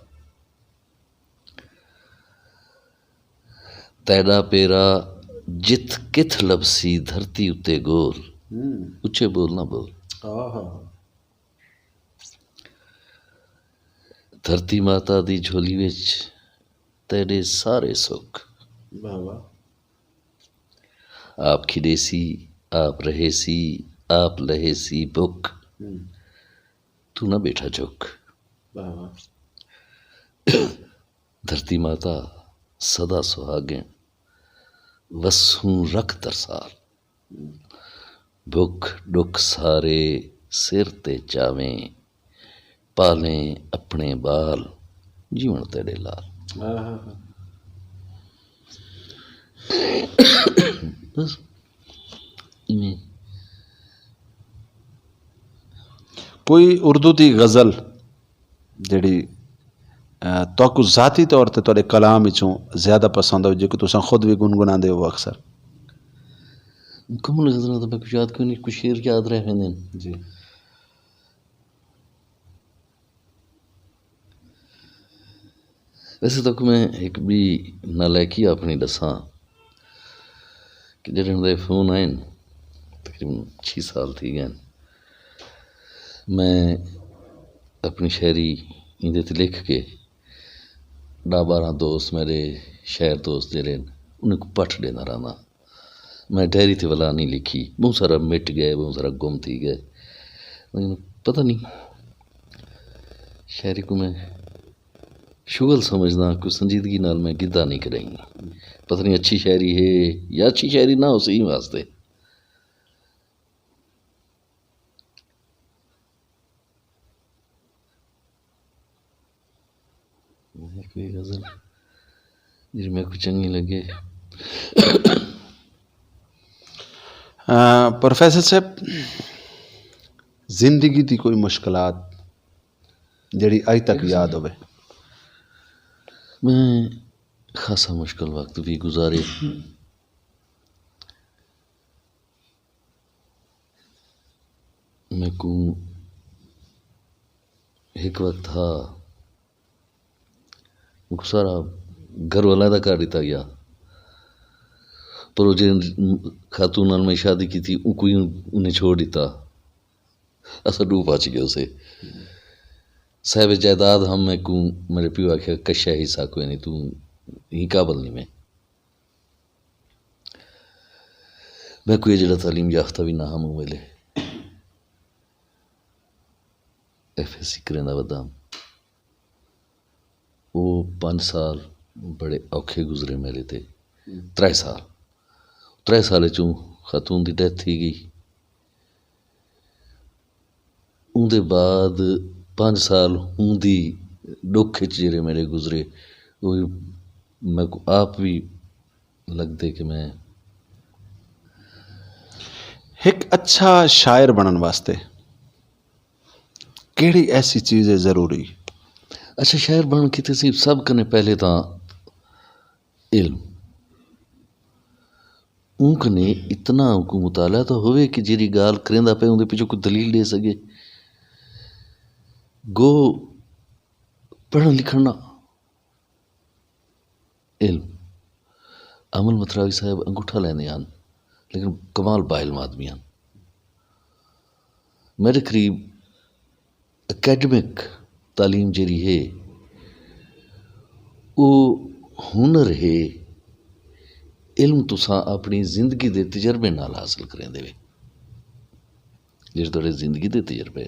تیڈا پیرا جت کتھ لبسی دھرتی اتے گول۔ ہوں۔ اچے بول نہ بول۔ آہا۔ دھرتی ماتا دی جھولی وچ تیڈے سارے سکھ۔ واہ واہ۔ آپ کھڈے سی، آپ رہے سی، آپ لہے سی بک۔ ہوں۔ تو نہ بیٹھا جھک۔ واہ واہ۔ دھرتی ماتا سدا سہاگن، وسوں رکھ ترسال۔ بھک ڈکھ سارے سر تے چاویں، پالیں اپنے بال، جیون تیرے لال۔ آہا۔ بس، ایویں۔ کوئی اردو دی غزل جڑی، آ، تہاکوں ذاتی طور تے تہاڈے کلام وچوں زیادہ پسند ہو، جے کہ تساں خود بھی گنگناندے ہو اکثر؟ مکمل غزلاں تاں میں کچھ یاد کوئی نہیں، کچھ شعر یاد رہ ویندے نے۔ جی۔ ویسے تاں میں ایک بھی نالائکی اپنی دساں کہ جڑے ہن دے فون آئے نے، تقریباً چھ سال تھی گئے نے۔ میں اپنی شاعری ایندے تے لکھ کے ڈا بارہ دوست، میرے شاعر دوست جڑے نے، انہیں کو پٹھ دینا رہنا۔ میں ڈائری تے ولا نہیں لکھی، بہت سارا مٹ گئے، بہت سارا گم تھی گئے۔ لیکن پتہ نہیں، شاعری کو میں شغل سمجھدا، کوئی سنجیدگی نال میں گدا نہیں کرائی۔ پتہ نہیں اچھی شاعری ہے یا اچھی شاعری نہ ہو، صحیح واسطے۔ ایک بھی غزل جی میرے کو چنگی لگے۔ آ، پروفیسر صاحب، زندگی دی کوئی مشکلات جڑی اج تک یاد ہوئے؟ میں خاصا مشکل وقت بھی گزارے۔ میں کو ایک وقت تھا، وہ سارا گھر والا دا کر دیتا گیا، پر وہ جن خاتون نال میں شادی کی تھی، وہ کوئی انہیں چھوڑ دیتا۔ اسا ڈو پچ گئے اسے۔ صاحب جائیداد ہم، میں کو میرے پیو آکھیا، "کشا حصہ کوئی نہیں، تو ہی قابل نہیں میں۔" میں کوئی جڑا تعلیم یافتہ بھی نہ ہم ویلے۔ ایف ایس سی کریندا ودا ہم۔ وہ پانچ سال بڑے اوکھے گزرے میرے تے۔ ترے سال، ترے سال چوں خاتون دی ڈیتھ تھی گئی۔ اوندے بعد پانچ سال اوندی ڈکھ وچ جڑے میرے گزرے، وہ میں کو آپ بھی لگدے کہ میں ایک اچھا شاعر بنن واسطے کیڑی ایسی چیز ہے ضروری؟ اچھا، شاعر بنن کیتے سی سب کنے پہلے تاں علم۔ اون کنے اتنا کو مطالعہ تو ہوئے کہ جیڑی گال کریندا پے اوندے پیچھے کوئی دلیل دے سکے۔ گو پڑھن لکھن نہ، علم۔ امل متراوی صاحب انگوٹھا لیندے ہن، لیکن کمال با علم آدمی ہن۔ میرے قریب اکیڈمک تعلیم جیڑی ہے، او ہنر ہے، علم تساں اپنی زندگی دے تجربے نال حاصل کریندے وے۔ جیڑے تہاڈے زندگی دے تجربے،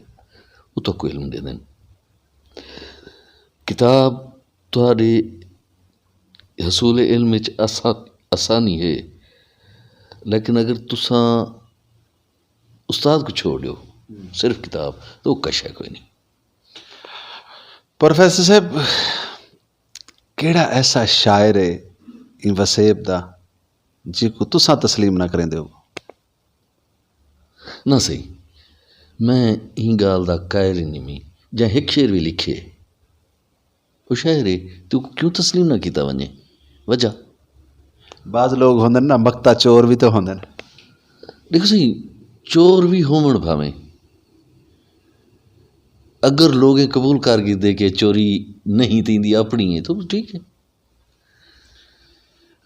او تہاکوں علم دے دین۔ کتاب تہاڈے حصول علم وچ آسا-، آسانی ہے، لیکن اگر تساں استاد کو چھوڑ دیو، صرف کتاب، تو وہ کش ہے کوئی نہیں۔ پروفیسر صاحب، کیڑا ایسا شاعر ہے ان وسیب دا جی کو تساں تسلیم نہ کریں دے ہو؟ نہ صحیح، میں ہی گال دا قائل ہی نہیں، میں جا ایک شعر بھی لکھے، وہ شاعر ہے، تو کیوں تسلیم نہ کیتا ونجے؟ وجہ؟ بعض لوگ ہوندن نا، مکتا چور بھی تو ہوندن۔ دیکھو سی، چور بھی ہومن بھاویں، اگر لوگ یہ قبول کر گئے دے کہ چوری نہیں تھی دی اپنی ہے، تو ٹھیک ہے۔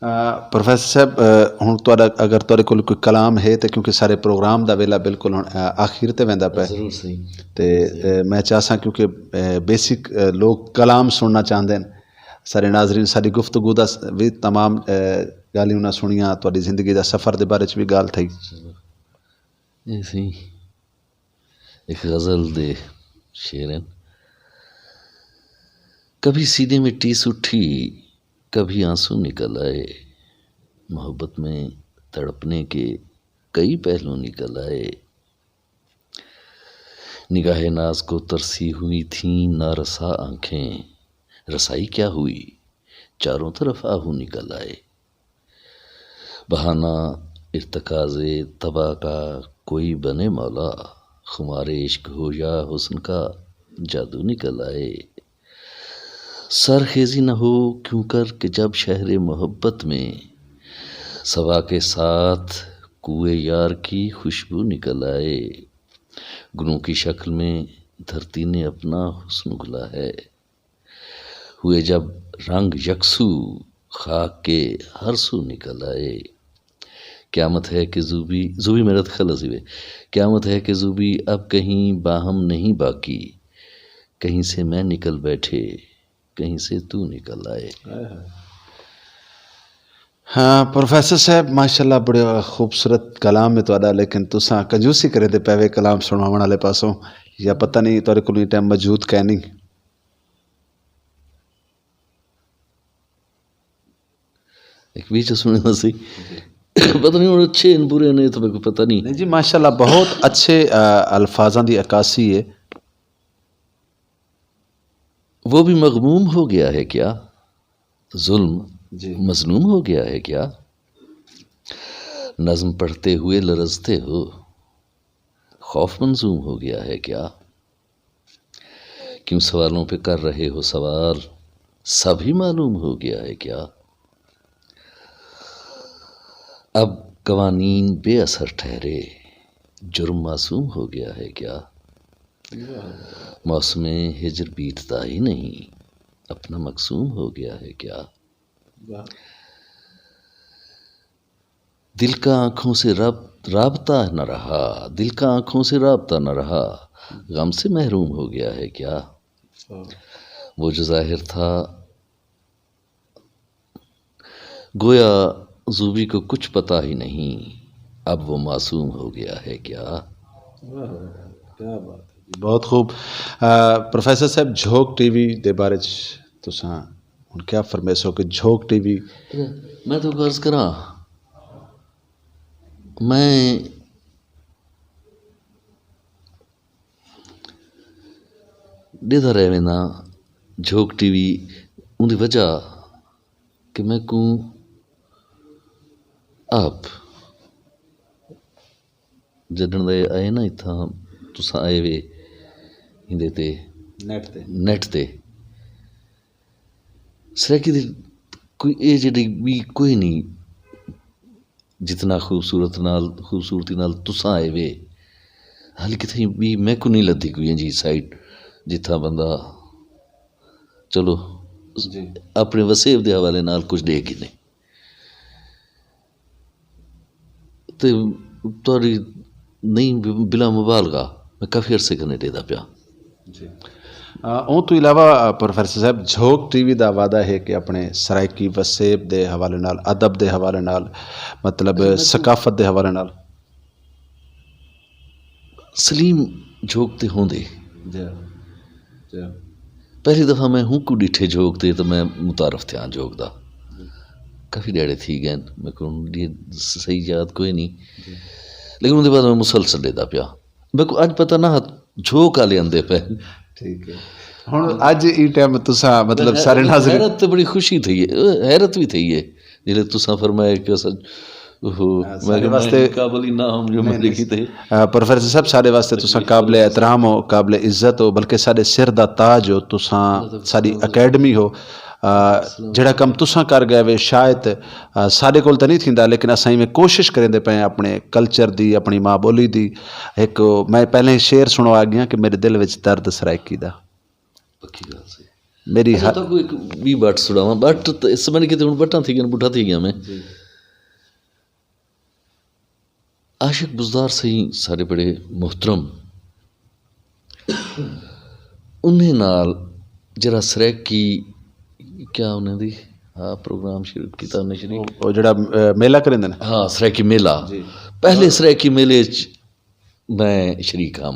آ، پروفیسر صاحب، آ، ہن تہاڈا، اگر تہاڈے کول کوئی کلام ہے تے، کیونکہ سارے پروگرام دا ویلا بالکل ہن، آ، آخر تے ویندا پے۔ ضرور صحیح۔ تے، آ، میں چاہساں کیونکہ، آ، بیسک، آ، لوگ کلام سننا چاہندے ہیں۔ سارے ناظرین ساری گفتگو دا س-، وی تمام، آ، گالیاں انہاں سنیاں، تہاڈی زندگی دا سفر دے بارے چ وی گال تھئی۔ چلو۔ یہ صحیح۔ ایک غزل دے شعر ہیں۔ کبھی سینے میں ٹیس اٹھی، کبھی آنسو نکل آئے۔ محبت میں تڑپنے کے کئی پہلو نکل آئے۔ نگاہ ناز کو ترسی ہوئی تھیں نارسا آنکھیں، رسائی کیا ہوئی، چاروں طرف آہو نکل آئے۔ بہانہ ارتکاز طبع کا کوئی بنے مولا، خمار عشق ہو یا حسن کا جادو نکل آئے۔ سرخیزی نہ ہو کیوں کر کہ جب شہر محبت میں صبا کے ساتھ کوئے یار کی خوشبو نکل آئے، گلوں کی شکل میں دھرتی نے اپنا حسن گلا ہے۔ ہوئے جب رنگ یکسو، خاک کے ہر سو نکل آئے۔ قیامت ہے کہ زوبی، زوبی میرا تو خلص ہی ہوئے۔ قیامت ہے کہ زوبی اب کہیں باہم نہیں باقی، کہیں سے میں نکل بیٹھے، کہیں سے تو نکل آئے۔ ہاں، پروفیسر صاحب، ماشاءاللہ، بڑا خوبصورت کلام ہے تہاڈا، لیکن تساں کنجوسی کرے دے پے وے کلام سناون والے پاسوں، یا پتہ نہیں تہاڈے کول ٹائم موجود کہہ نہیں۔ ایک بیچ سننا سی۔ پتہ نہیں، ہن اچھے ہن، برے نے، تو میرے کو پتہ نہیں۔ نہیں جی، ماشاءاللہ، بہت اچھے، آ، الفاظاں دی عکاسی ہے۔ وہ بھی مغموم ہو گیا ہے کیا؟ ظلم جی۔ مظلوم ہو گیا ہے کیا؟ نظم پڑھتے ہوئے لرزتے ہو، خوف منظوم ہو گیا ہے کیا؟ کیوں سوالوں پہ کر رہے ہو سوال؟ سب ہی معلوم ہو گیا ہے کیا؟ اب قوانین بے اثر ٹھہرے، جرم معصوم ہو گیا ہے کیا؟ موسم ہجر بیتتا ہی نہیں، اپنا مقصوم ہو گیا ہے کیا؟ دل کا آنکھوں سے راب-، رابطہ نہ رہا، دل کا آنکھوں سے رابطہ نہ رہا، غم سے محروم ہو گیا ہے کیا؟ وہ جو ظاہر تھا، گویا زوبی کو کچھ پتا ہی نہیں، اب وہ معصوم ہو گیا ہے کیا؟ واہ، واہ، واہ، کیا بات ہے جی، بہت خوب۔ آ، پروفیسر صاحب، جھوک ٹی وی دے بارے چ تساں ہن کیا فرمیسو کہ جھوک ٹی وی؟ میں تو عرض کراں، میں ڈیدا رہ وینا جھوک ٹی وی، اون دی وجہ کہ میں کو آپ جڈن دے آئے نا اتھاں، تساں آئے وے ہندے تے نیٹ تے۔ نیٹ تے۔ سرائیکی دی کوئی اے جڑی بھی کوئی نہیں، جتنا خوبصورت نال، خوبصورتی نال تساں آئے وے۔ حال کتھے بھی میں کو نہیں لدھی کوئی جی سائٹ جتھاں بندہ، چلو، جی۔ اپنے وسیب دے حوالے نال کچھ دے گی نہیں۔ تے تہاڈی نہیں، بلا مبالغہ میں کافی عرصے کنے ڈیدا پیا۔ جی۔ آ، اون تو علاوہ، آ، پروفیسر صاحب، جھوک ٹی وی دا وعدہ ہے کہ اپنے سرائیکی وسیب دے حوالے نال، ادب دے حوالے نال، مطلب، اچھا، میں تو ثقافت دے حوالے نال۔ سلیم جھوک تے ہوندے۔ جی۔ جی۔ پہلی دفعہ میں ہوں کو ڈٹھے جھوک تے تو میں متعارف تھیا جھوک دا۔ کافی ڈیڑے تھی گئے، میں کو ہن یہ صحیح یاد کوئی نہیں۔ جی۔ لیکن اون دے بعد میں مسلسل ڈیدا پیا۔ میں کو اج پتہ نہ ہا جھوک والے آندے پے۔ ٹھیک ہے۔ ہن اج ای ٹائم تساں، مطلب، سارے ناظرین حیرت تے بڑی خوشی تھی ہے، حیرت بھی تھی ہے۔ جلے تساں فرمایا کہ اساں، اوہو، ہاں، میں سارے کہ میں واسطے قابل ہی نہ ہم جو میں نہیں، لکھی تھے۔ آ، پروفیسر صاحب، سارے واسطے تساں قابل احترام ہو، قابل عزت ہو، بلکہ سارے سر دا تاج ہو، تساں ساری اکیڈمی ہو۔ آ، جڑا کم تساں کر گئے وے، شاید، آ، سارے کول تے نہیں تھیندا، لیکن اساں ایویں کوشش کریندے پئے ہیں اپنے کلچر دی، اپنی ماں بولی دی۔ ایک میں پہلے شعر سنوا گیا کہ میرے دل وچ درد سرائیکی دا۔ پکی گل سی۔ میری اچھا، ہر تہاکوں ایک وی بٹ سناواں۔ بٹ تے اس سمجھ کے تے ہن بٹاں تھی گئن، بڈھا تھی گیا میں۔ جی۔ عاشق بزدار سائیں سارے بڑے محترم، انہیں نال جڑا سرائیکی، کیا انہیں دی، ہاں، پروگرام شروع کیتا انہیں شریف۔ او، او جڑا، اے، میلہ کریندے نے؟ ہاں، سرائیکی میلہ۔ جی۔ پہلے سرائیکی میلے چ میں شریک ہاں۔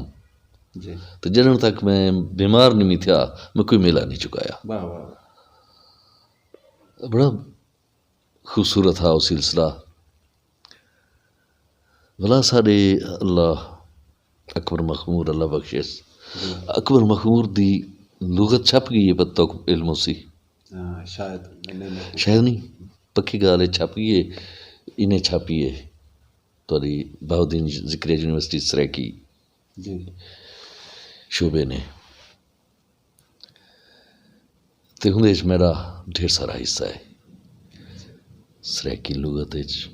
جی۔ تو جنہوں تک میں بیمار نہیں تھیا، میں کوئی میلہ نہیں چکایا۔ واہ، واہ، واہ۔ بڑا خوبصورت ہا او سلسلہ۔ ولا ساڈے اللہ اکبر مخمور، اللہ بخشے۔ جی۔ اکبر مخمور دی لغت چھپ گئی ہے، پتہ کو علم اسی۔ ہاں، شاید، میں نہیں، میں شاید نہیں، پکی گال ہے، چھپ گئی ہے، انہیں چھاپی ہے۔ تہاڈی بہاؤالدین ذکریہ یونیورسٹی سرائیکی جی۔ شعبے نے۔ تے اوندے وچ میرا ڈھیر سارا حصہ ہے۔ سرائیکی لغت وچ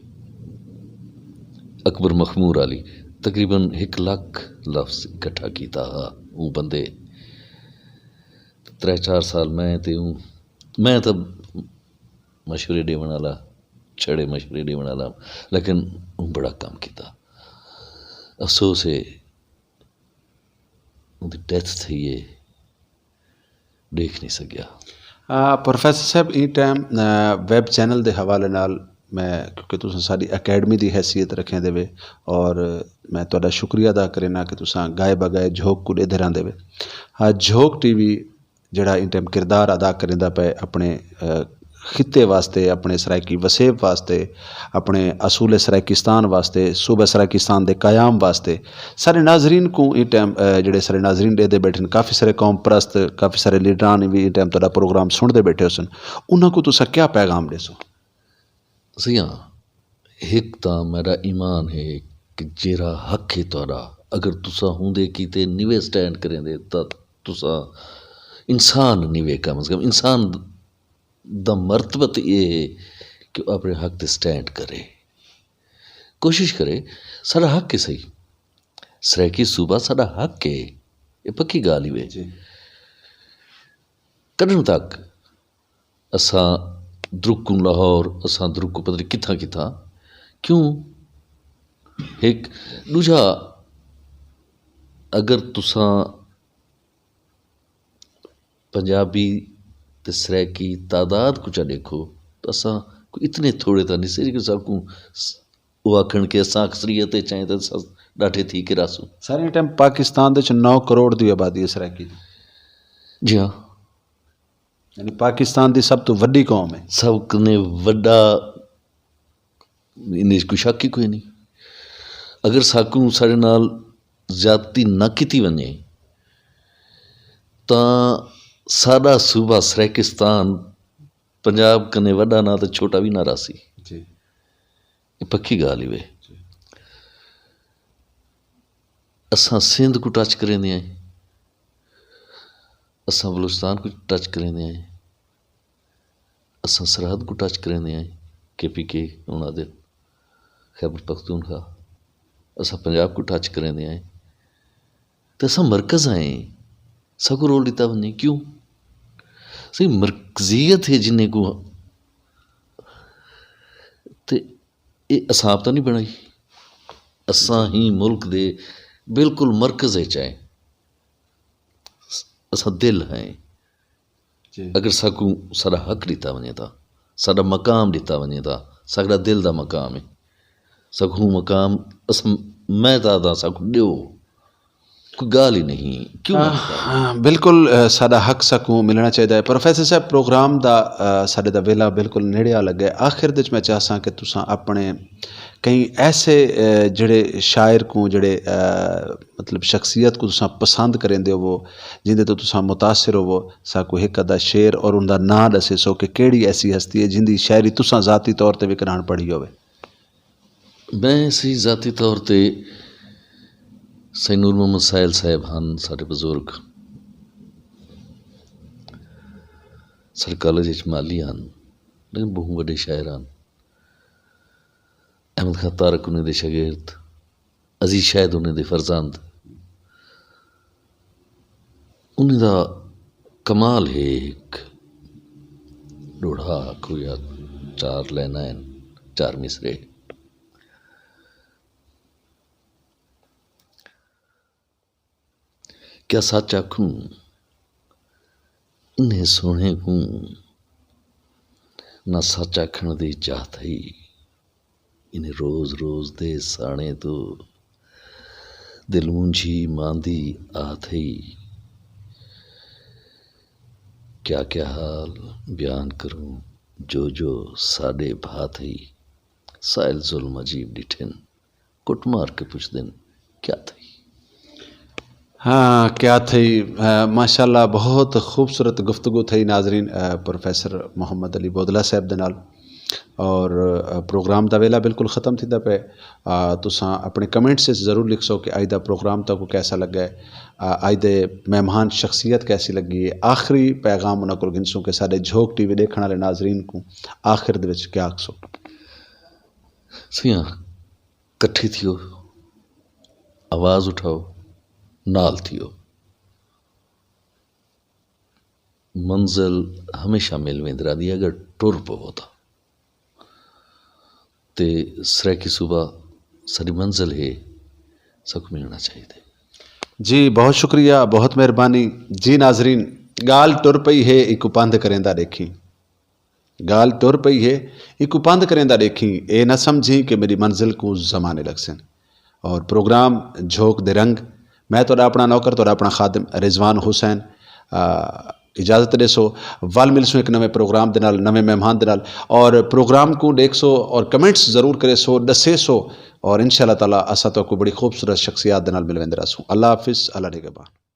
اکبر مخمور علی تقریباً ایک لاکھ لفظ اکٹھا کیتا ہا۔ او بندے ترے چار سال میں تے اوں، میں تاں مشورے ڈیون والا، چھڑے مشورے ڈیون والا، لیکن اوں بڑا کم کیتا۔ افسوس ہے، اوندی ڈیتھ تھئی ہے، دیکھ نہیں سکیا۔ آ، پروفیسر صاحب، ایں ٹائم، آ، ویب چینل دے حوالے نال میں، کیونکہ تساں ساڈی اکیڈمی دی حیثیت رکھیں دے وے، اور میں تہاڈا شکریہ ادا کرنا کہ تساں گائے بگائے جھوک کو ڈیدھے رہندے وے۔ آ، جھوک ٹی وی جڑا ایں ٹائم کردار ادا کریندا پئے اپنے، آ، خطے واسطے، اپنے سرائیکی وسیب واسطے، اپنے اصول سرائیکستان واسطے، صوبہ سرائیکستان دے قیام واسطے، سارے ناظرین کو یہ ٹائم، جڑے سارے ناظرین دے دے بیٹھے ہیں، کافی سارے قوم پرست، کافی سارے لیڈران بھی یہ ٹائم تہاڈا پروگرام سنتے بیٹھے ہو سن، انہاں کو تسا کیا پیغام دے سو؟ سیاں، ایک تاں میرا ایمان ہے کہ جیرا حق ہے تہاڈا، اگر تسا ہوندے کیتے نیوے سٹینڈ کریں دے، تاں تسا انسان نیوے، کم از کم انسان دا مرتبہ تے یہ ہے کہ وہ اپنے حق تے سٹینڈ کرے، کوشش کرے۔ ساڈا حق ہے صحیح، سرائیکی صوبہ ساڈا حق ہے، یہ پکی گال ہی وے۔ جی۔ کڈن تک اساں درکوں لاہور، اساں درکوں پتہ نہیں کتھاں کتھاں، کیوں؟ ایک دوجا، اگر تساں پنجابی تے سرائیکی تعداد کو چا دیکھو، تو اساں کوئی اتنے تھوڑے تاں نہیں سی کہ ساکوں س-، وہ آکھن کہ اساں اکثریت وچ آئیں تے اساں ڈاٹے تھی کے راسوں۔ سارے ٹائم پاکستان دے وچ نو کروڑ دی آبادی ہے سرائیکی دی۔ جی ہاں۔ یعنی پاکستان دی سب تو وڈی قوم ہے۔ سب کنے وڈا، ان وچ کوئی شک ہی کوئی نہیں۔ اگر ساکوں ساڈے نال زیادتی نہ کیتی ونجے، تاں ساڈا صوبہ سرائیکستان پنجاب کنے وڈا نہ تے چھوٹا بھی نہ راسی۔ جی۔ یہ پکی گال ہی وے۔ جی۔ اساں سندھ کو ٹچ کریں دے آئیں، اساں بلوچستان کو ٹچ کریں دے آئیں، اساں سرحد کو ٹچ کریں دے آئیں، کے پی کے انہاں دے، خیبر پختونخوا، اساں پنجاب کو ٹچ کریں دے آئیں۔ تے اساں مرکز آئیں، ساکو رول دیتا ونجے، کیوں؟ سی مرکزیت ہے جنہیں کو، تے اے اساں آپ تاں نہیں بنائی، اساں ہی ملک دے بالکل مرکز وچ آئیں۔ اساں دل ہیں۔ جی۔ اگر ساکوں ساڈا حق ڈتا ونجے تاں، ساڈا مقام ڈتا ونجے تاں، ساڈا دل دا مقام ہے۔ ساکوں مقام، اساں، میں تاں آدھاں ساکوں ڈیو۔ کوئی گال ہی نہیں۔ کیوں نہ آہ، ڈتا؟ ہاں، بالکل، آہ، ساڈا حق ساکوں ملنا چاہیدا ہے۔ پروفیسر صاحب، پروگرام دا، آہ، ساڈے دا ویلا بالکل نیڑے آ لگا ہے۔ آخر دے وچ میں چاہساں کہ تساں اپنے کئی ایسے، آہ، جڑے شاعر کو، جڑے، آہ، مطلب شخصیت کو تساں پسند کریندے ہو، جیندے تو تساں متاثر ہو، ساکو ایک ادا شعر اور ان دا نام دسے سو کہ کیڑی ایسی ہستی ہے جن دی شاعری تساں ذاتی طور تے وکران پڑھی ہوئے؟ میں سی ذاتی طور تے سائیں نور محمد سائل صاحب ہن، ساڈے بزرگ، ساڈے کالج وچ مالی ہن، لیکن بہوں وڈے شاعر ہن۔ احمد خان تارک انہیں دے شاگرد، عزیز شاہد انہیں دے فرزند۔ انہیں دا کمال ہے، ایک ڈوڑھا آکھو یا چار لائناں ہن، چار مصرے۔ کیا سچ آکھوں، انہیں سوہنے کوں نہ سچ آکھن دی جاہ تھئی۔ انہیں روز روز دے سانے تو دل مونجھی ماندی آ تھئی۔ کیا کیا حال بیان کروں، جو جو ساڈے بھا تھئی۔ سائل ظلم عجیب ڈٹھن، کٹ مار کے پوچھدن، کیا تھئی؟ ہاں، کیا تھئی؟ آ، ماشاءاللہ، بہت خوبصورت گفتگو تھئی ناظرین، آ، پروفیسر محمد علی بودلہ صاحب دے نال۔ اور، آ، پروگرام دا ویلا بالکل ختم تھیندا پے۔ آ، تساں اپنے کمنٹس وچ ضرور لکھ سو کہ اج دا پروگرام تہاکوں کیسا لگا ہے۔ آ، اج دے مہمان شخصیت کیسی لگی ہے۔ آخری پیغام انہاں کول گھنسوں کہ ساڈے جھوک ٹی وی دیکھن والے ناظرین کو آخر دے وچ کیا آکھسو؟ سیاں، کٹھے تھیو، آواز اٹھاؤ، نال تھیو۔ منزل ہمیشہ مل ویندرا دی، اگر ٹر پوو تاں۔ تے سرائیکی صوبہ ساری منزل ہے، سب کو ملنا چاہیے۔ جی، بہت شکریہ، بہت مہربانی۔ جی ناظرین، گال ٹر پئی ہے، ایک پندھ کریندا دیکھی۔ گال ٹر پئی ہے، ایکوں پندھ کریندا ڈیکھیں، اے نہ سمجھیں کہ میری منزل کوں زمانے لگسن۔ اور پروگرام جھوک دے رنگ، میں تہاڈا اپنا نوکر، تہاڈا اپنا خادم رضوان حسین، آ، اجازت دے سو۔ ول مل سو ایک نویں پروگرام دے نال، نویں مہمان دے نال۔ اور پروگرام کو دیکھ سو اور کمنٹس ضرور کرے سو، دسے سو۔ اور ان شاء اللہ تعالیٰ اسا تو کوئی بڑی خوبصورت شخصیات دے نال ملویں دے رہا سو۔ اللہ حافظ، اللہ نگہبان۔